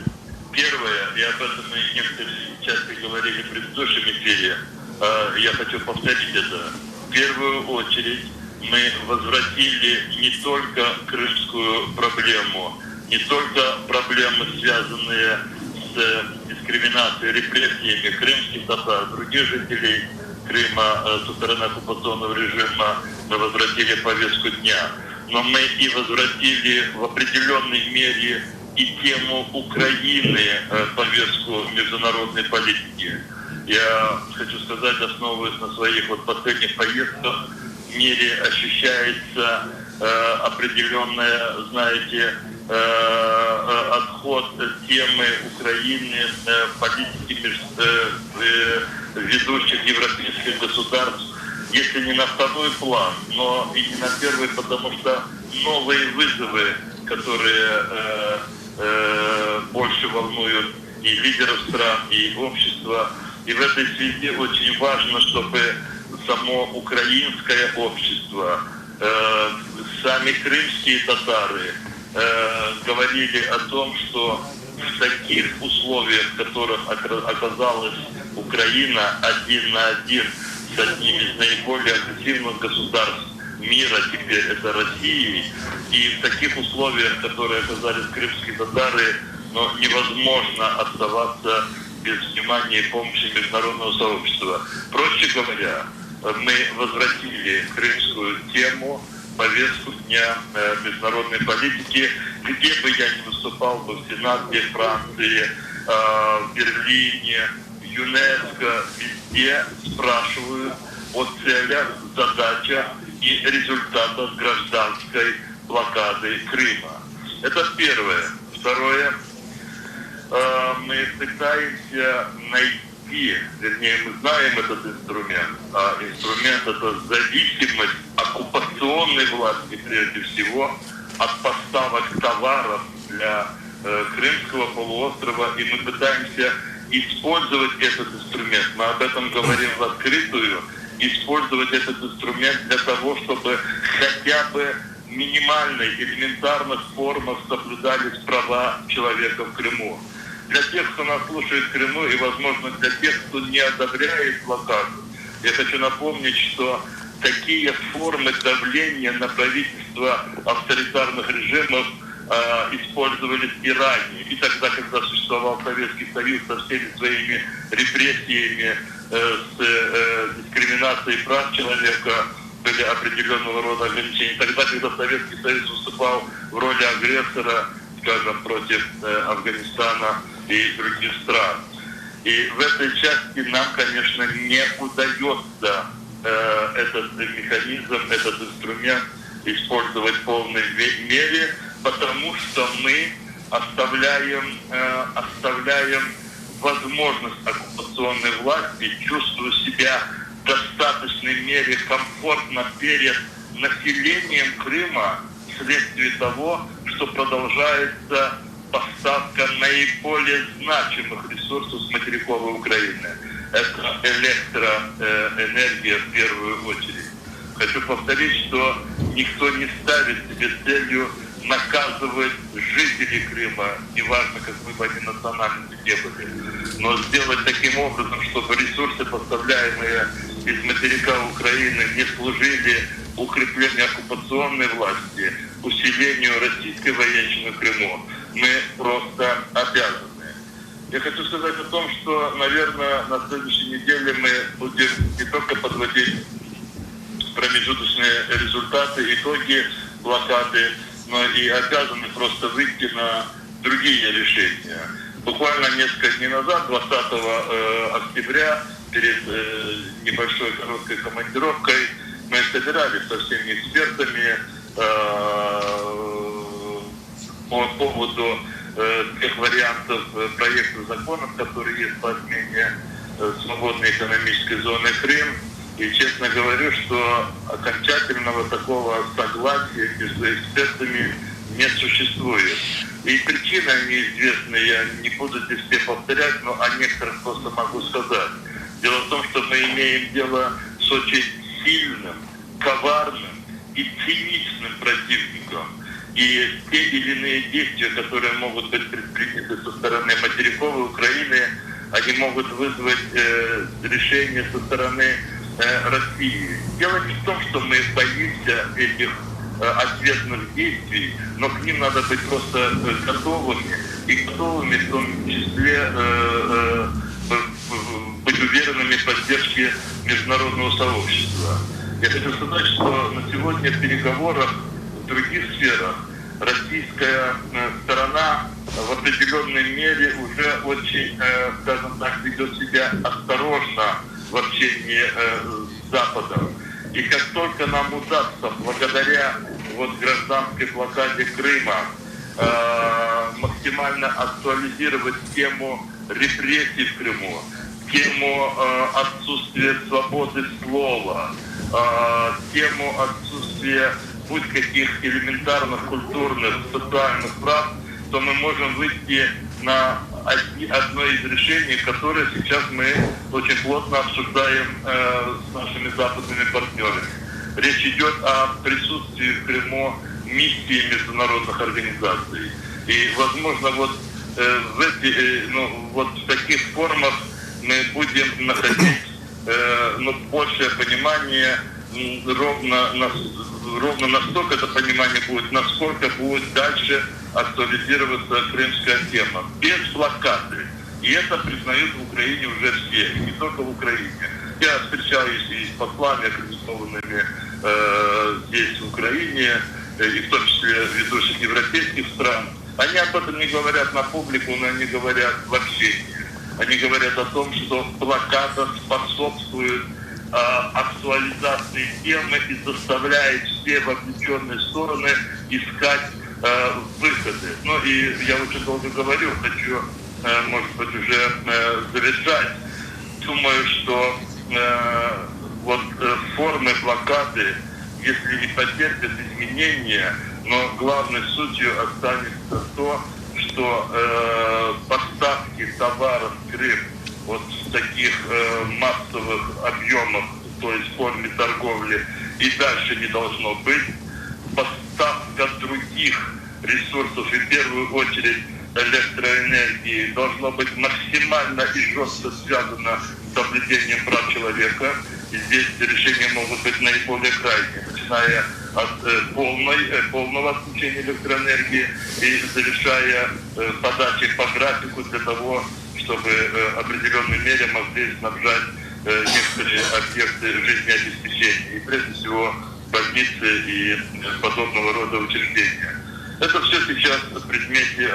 Первое, и об этом мы некоторые часто говорили в предыдущем эфире, э, я хочу повторить это. В первую очередь мы возвратили не только крымскую проблему, не только проблемы, связанные с дискриминацией, репрессиями крымских татар, других жителей Крыма э, со стороны оккупационного режима мы возвратили повестку дня. Но мы и возвратили в определенной мере и тему Украины, э, повестку международной политики. Я хочу сказать, основываясь на своих вот последних поездках, в мире ощущается Определенная, знаете, отход темы Украины, политики ведущих европейских государств, если не на второй план, но и не на первый, потому что новые вызовы, которые больше волнуют и лидеров стран, и общество. И в этой связи очень важно, чтобы само украинское общество, э, сами крымские татары э, говорили о том, что в таких условиях, в которых оказалась Украина один на один с одним из наиболее агрессивных государств мира теперь, это Россией, и в таких условиях, в которые оказались крымские татары, но невозможно оставаться без внимания и помощи международного сообщества. Проще говоря, мы возвратили крымскую тему, повестку дня э, международной политики, где бы я ни выступал бы в Сенате Франции, э, в Берлине, в ЮНЕСКО, везде спрашивают о целях, задачах и результатах гражданской блокады Крыма. Это первое. Второе. Э, мы пытаемся найти, вернее, мы знаем этот инструмент, а инструмент это зависимость оккупационной власти прежде всего от поставок товаров для э, Крымского полуострова, и мы пытаемся использовать этот инструмент. Мы об этом говорим в открытую, использовать этот инструмент для того, чтобы хотя бы минимальной, элементарных формах соблюдались права человека в Крыму. Для тех, кто нас слушает в Крыму, и, возможно, для тех, кто не одобряет блокаду, я хочу напомнить, что такие формы давления на правительство авторитарных режимов э, использовались и ранее. И тогда, когда существовал Советский Союз со всеми своими репрессиями, э, с э, дискриминацией прав человека, были определенного рода ограничения. Тогда, когда Советский Союз выступал в роли агрессора, скажем, против э, Афганистана и других стран. И в этой части нам, конечно, не удается э, этот механизм, этот инструмент использовать в полной мере, потому что мы оставляем, э, оставляем возможность оккупационной власти, чувствуя себя в достаточной мере комфортно перед населением Крыма вследствие того, что продолжается поставка наиболее значимых ресурсов с материковой Украины. Это электроэнергия в первую очередь. Хочу повторить, что никто не ставит себе целью наказывать жителей Крыма, неважно, какой бы они национальности не были, но сделать таким образом, чтобы ресурсы, поставляемые из материка Украины, не служили укреплению оккупационной власти, усилению российской военщины в Крыму, мы просто обязаны. Я хочу сказать о том, что, наверное, на следующей неделе мы будем не только подводить промежуточные результаты, итоги блокады, но и обязаны просто выйти на другие решения. Буквально несколько дней назад, 20 э, октября, перед э, небольшой короткой командировкой, мы собирались со всеми экспертами э, по поводу тех вариантов проекта законов, которые есть по отмене свободной экономической зоны Крым. И честно говорю, что окончательного такого согласия между экспертами не существует. И причины неизвестны, я не буду здесь все повторять, но о некоторых просто могу сказать. Дело в том, что мы имеем дело с очень сильным, коварным и циничным противником. И те или иные действия, которые могут быть предприняты со стороны материковой Украины, они могут вызвать э, решение со стороны э, России. Дело не в том, что мы боимся этих э, ответных действий, но к ним надо быть просто э, готовыми. И готовыми в том числе э, э, быть уверенными в поддержке международного сообщества. Я хочу сказать, что на сегодня в переговорах в других сферах российская э, сторона в определенной мере уже очень, э, скажем так, ведет себя осторожно в общении э, с Западом. И как только нам удастся, благодаря вот гражданской блокаде Крыма, максимально актуализировать тему репрессий в Крыму, тему отсутствия свободы слова, тему отсутствия будь каких элементарных культурных, социальных прав, то мы можем выйти на одно из решений, которое сейчас мы очень плотно обсуждаем э, с нашими западными партнерами. Речь идет о присутствии в Крыму миссии международных организаций. И, возможно, вот, э, в, эти, э, ну, вот в таких формах мы будем находить э, ну, большее понимание ровно, на, ровно настолько это понимание будет, насколько будет дальше актуализироваться крымская тема. Без блокады. И это признают в Украине уже все, и не только в Украине. Я встречаюсь и с послами, аккредитованными э, здесь, в Украине, э, и в том числе ведущих европейских стран. Они об этом не говорят на публику, но они говорят в общении. Они говорят о том, что блокада способствует э, актуализации темы и заставляет все вовлеченные стороны искать э, выходы. Ну и я очень долго говорю, хочу, э, может быть, уже э, завершать. Думаю, что э, вот э, формы блокады, если и потерпят изменения, но главной сутью останется то, что э, поставки товаров в Крым вот в таких э, массовых объемах, то есть в форме торговли, и дальше не должно быть. Поставка других ресурсов, и в первую очередь электроэнергии, должно быть максимально и жестко связано с соблюдением прав человека. И здесь решения могут быть наиболее крайние, начиная от э, полной, э, полного отключения электроэнергии и завершая э, подачей по графику для того, чтобы в определенной мере могли снабжать некоторые объекты жизнеобеспечения, и прежде всего больницы и подобного рода учреждения. Это все сейчас в предмете,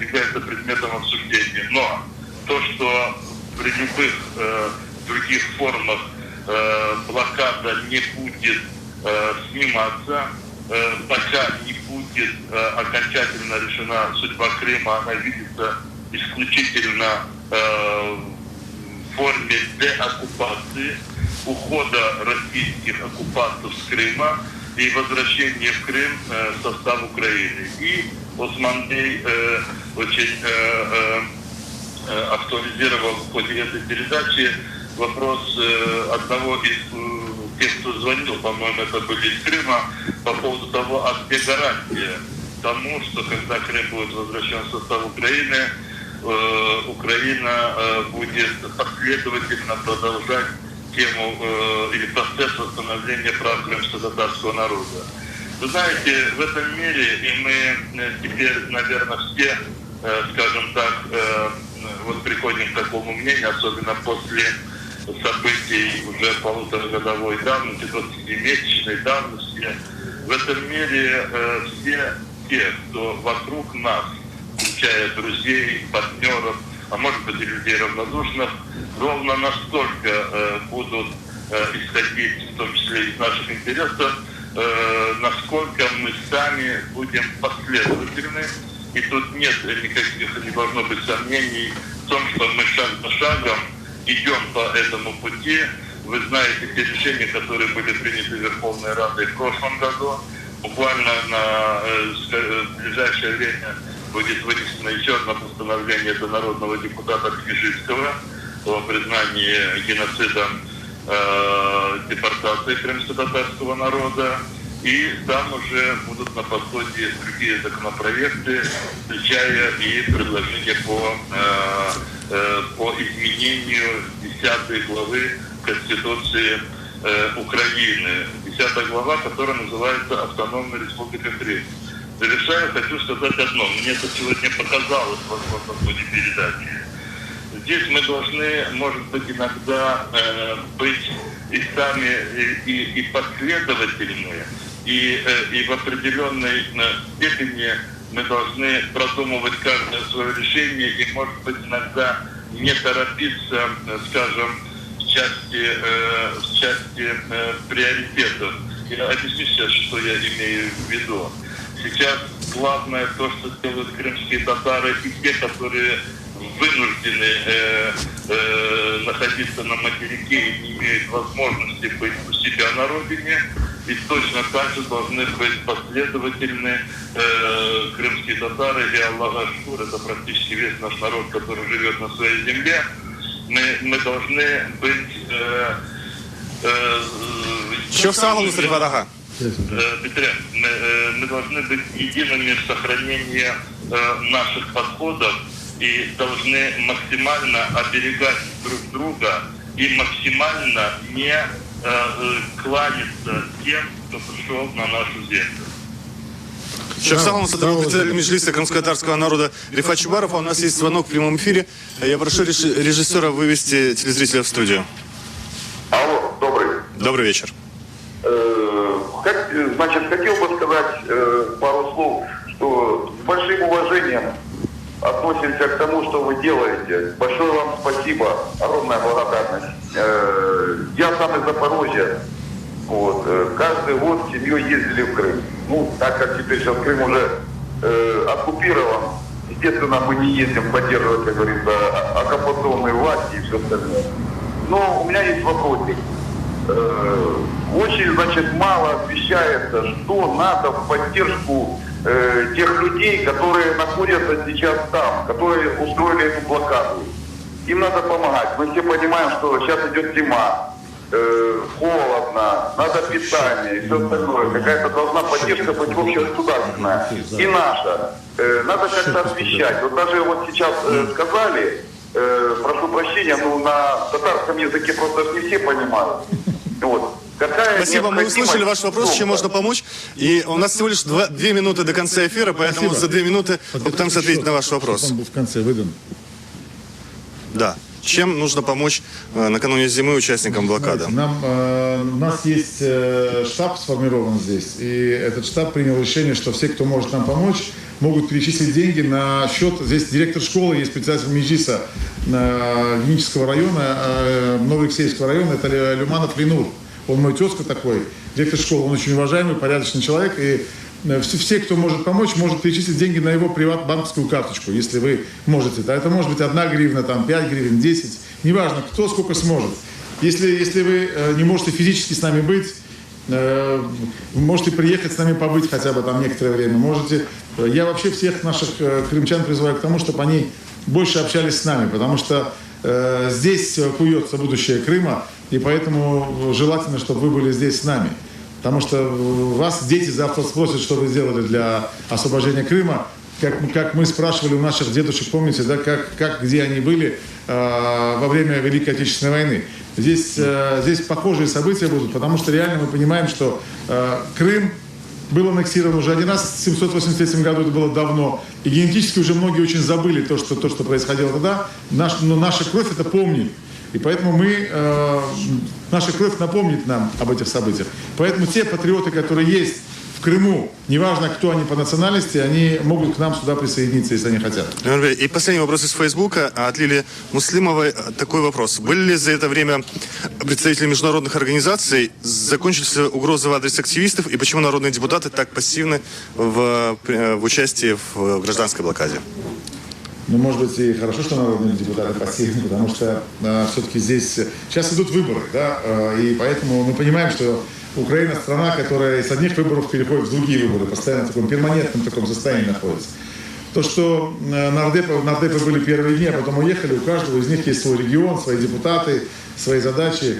является предметом обсуждения. Но то, что при любых э, других формах э, блокада не будет э, сниматься, э, пока не будет э, окончательно решена судьба Крыма, она видится исключительно э, в форме деоккупации, ухода российских оккупантов с Крыма и возвращения в Крым э, в состав Украины. И Осман-Бей э, очень э, э, актуализировал в ходе этой передачи вопрос э, одного из э, тех, кто звонил, по-моему, это были из Крыма, по поводу того, а где гарантия тому, что когда Крым будет возвращен в состав Украины, э, Украина э, будет последовательно продолжать тему э, или процесс восстановления прав крымско-татарского народа. Вы знаете, в этом мире, и мы э, теперь, наверное, все, э, скажем так, э, вот приходим к такому мнению, особенно после событий уже полуторагодовой давности, 20-месячной давности, в этом мире э, все те, кто вокруг нас, включая друзей, партнеров, а может быть и людей равнодушных, ровно настолько э, будут э, исходить, в том числе из наших интересов, э, насколько мы сами будем последовательны. И тут нет никаких, не должно быть сомнений в том, что мы шаг за шагом идем по этому пути. Вы знаете те решения, которые были приняты Верховной Радой в прошлом году. Буквально на э, э, ближайшее время будет вынесено еще одно постановление это народного депутата Княжицкого о признании геноцидом э, депортации крымско-татарского народа. И там уже будут на подходе другие законопроекты, включая и предложения по, э, э, по изменению 10 главы Конституции э, Украины. 10 глава, которая называется «Автономная республика Крым». Завершая, хочу сказать одно. Мне это сегодня показалось, возможно, в ходе передачи. Здесь мы должны, может быть, иногда э, быть и сами, и, и, и последовательные, и, э, и в определенной э, степени мы должны продумывать каждое свое решение и, может быть, иногда не торопиться, э, скажем, в части, в части приоритетов. Я объясню сейчас, что я имею в виду. Сейчас главное то, что делают крымские татары и те, которые вынуждены э, э, находиться на материке и не имеют возможности быть у себя на родине, и точно так же должны быть последовательны э, крымские татары и Аллах Ашкур, это практически весь наш народ, который живет на своей земле. Мы, мы должны быть... Э, э, Çoq sağ oluñız, Refat ağa. Э, мы, э, мы должны быть едиными в сохранении э, наших подходов и должны максимально оберегать друг друга и максимально не кланяться тем, кто пришел на нашу землю. Çoq sağ oluñız, это был председатель Меджлиса крымско-татарского народа Рефат Чубаров. А у нас есть звонок в прямом эфире. Я прошу режиссера вывести телезрителя в студию. Алло, добрый. Добрый вечер. Э, как, значит, хотел бы сказать э, пару слов, что с большим уважением относимся к тому, что вы делаете. Большое вам спасибо, огромная благодарность. Э, я сам из Запорожья. Вот. Каждый год с семьей ездили в Крым. Ну, так как теперь сейчас Крым уже э, оккупирован, естественно, мы не ездим поддерживать, как говорится, оккупационные власти и все остальное. Но у меня есть вопросик. Э, очень, значит, мало освещается, что надо в поддержку э, тех людей, которые находятся сейчас там, которые устроили эту блокаду. Им надо помогать. Мы все понимаем, что сейчас идет зима, э, холодно, надо питание и все остальное. Какая-то должна поддержка быть общегосударственная и наша. Э, надо как-то освещать. Вот даже вот сейчас э, сказали, э, прошу прощения, но на татарском языке просто не все понимают. Вот. Какая Спасибо, мы услышали ваш вопрос, чем можно помочь. И у нас всего лишь 2, минуты до конца эфира, поэтому Спасибо. за две минуты попытаемся ответить на ваш вопрос. Он был в конце выдан. Да. Чем нужно помочь э, накануне зимы участникам блокады? Нам, э, у нас есть э, штаб сформирован здесь, и этот штаб принял решение, что все, кто может нам помочь, могут перечислить деньги на счет. Здесь директор школы, есть председатель Меджлиса Генического района, Новоалексеевского района, это Люманов Ленур. Он мой тезка такой, директор школы, он очень уважаемый, порядочный человек, и все, все, кто может помочь, может перечислить деньги на его приват-банковскую карточку, если вы можете. Да, это может быть 1 гривна, там, 5 гривен, 10, неважно, кто сколько сможет. Если, если вы не можете физически с нами быть, можете приехать с нами побыть хотя бы там некоторое время, можете... Я вообще всех наших крымчан призываю к тому, чтобы они больше общались с нами, потому что э, здесь куется будущее Крыма, и поэтому желательно, чтобы вы были здесь с нами. Потому что вас дети завтра спросят, что вы сделали для освобождения Крыма. Как, как мы спрашивали у наших дедушек, помните, да, как, как, где они были э, во время Великой Отечественной войны. Здесь, э, здесь похожие события будут, потому что реально мы понимаем, что э, Крым был аннексирован уже один раз в 783 году, это было давно. И генетически уже многие очень забыли то, что, то, что происходило тогда. Наш, но наша кровь это помнит. И поэтому мы, э, наша кровь напомнит нам об этих событиях. Поэтому те патриоты, которые есть в Крыму, неважно, кто они по национальности, они могут к нам сюда присоединиться, если они хотят. И последний вопрос из Фейсбука от Лили Муслимовой. Такой вопрос. Были ли за это время представители международных организаций, закончились ли угрозы в адрес активистов, и почему народные депутаты так пассивны в, в участии в гражданской блокаде? Ну, может быть, и хорошо, что народные депутаты пассивны, потому что э, все-таки здесь... Сейчас идут выборы, да, э, и поэтому мы понимаем, что Украина страна, которая из одних выборов переходит в другие выборы, постоянно в таком перманентном таком состоянии находится. То, что нардепы, нардепы были первые дни, а потом уехали, у каждого из них есть свой регион, свои депутаты, свои задачи.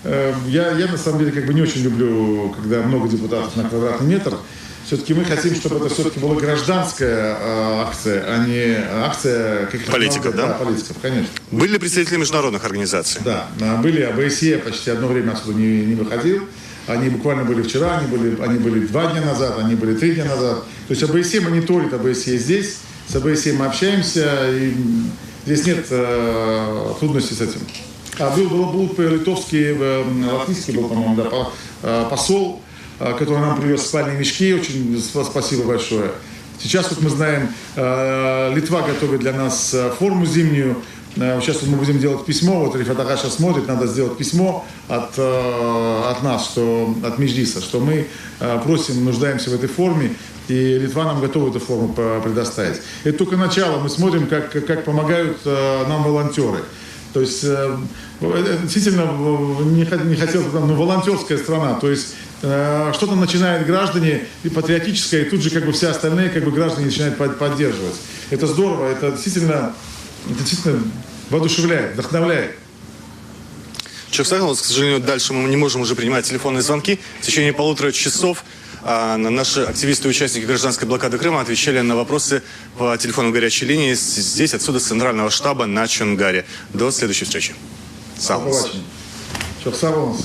Я, я на самом деле как бы не очень люблю, когда много депутатов на квадратный метр. Все-таки мы хотим, чтобы это все-таки была гражданская э, акция, а не акция каких-то политиков, да? Да, политиков, конечно. Были ли представители международных организаций? Да, были ОБСЕ, почти одно время отсюда не, не выходил. Они буквально были вчера, они были, они были два дня назад, они были три дня назад. То есть ОБСЕ мониторит ОБСЕ здесь, с ОБСЕ мы общаемся, и здесь нет э, трудностей с этим. А был, был, был литовский, э, латвийский был, по-моему, да, э, посол, который нам привез спальные мешки, очень спасибо большое. Сейчас вот мы знаем, Литва готовит для нас форму зимнюю. Сейчас мы будем делать письмо, вот Рифат ağa сейчас смотрит, надо сделать письмо от, от нас, что, от Меджлиса, что мы просим, нуждаемся в этой форме, и Литва нам готова эту форму предоставить. Это только начало, мы смотрим, как, как помогают нам волонтеры. То есть, действительно, не, не хотел, но волонтерская страна. То есть, что-то начинают граждане и патриотическое, и тут же как бы все остальные как бы граждане начинают поддерживать. Это здорово, это действительно, это действительно воодушевляет, вдохновляет. Çoq sağ oluñ, к сожалению, дальше мы не можем уже принимать телефонные звонки. В течение полутора часов а, наши активисты и участники гражданской блокады Крыма отвечали на вопросы по телефону горячей линии здесь, отсюда, с центрального штаба на Чонгаре. До следующей встречи. Sağ oluñ. Çoq sağ oluñız.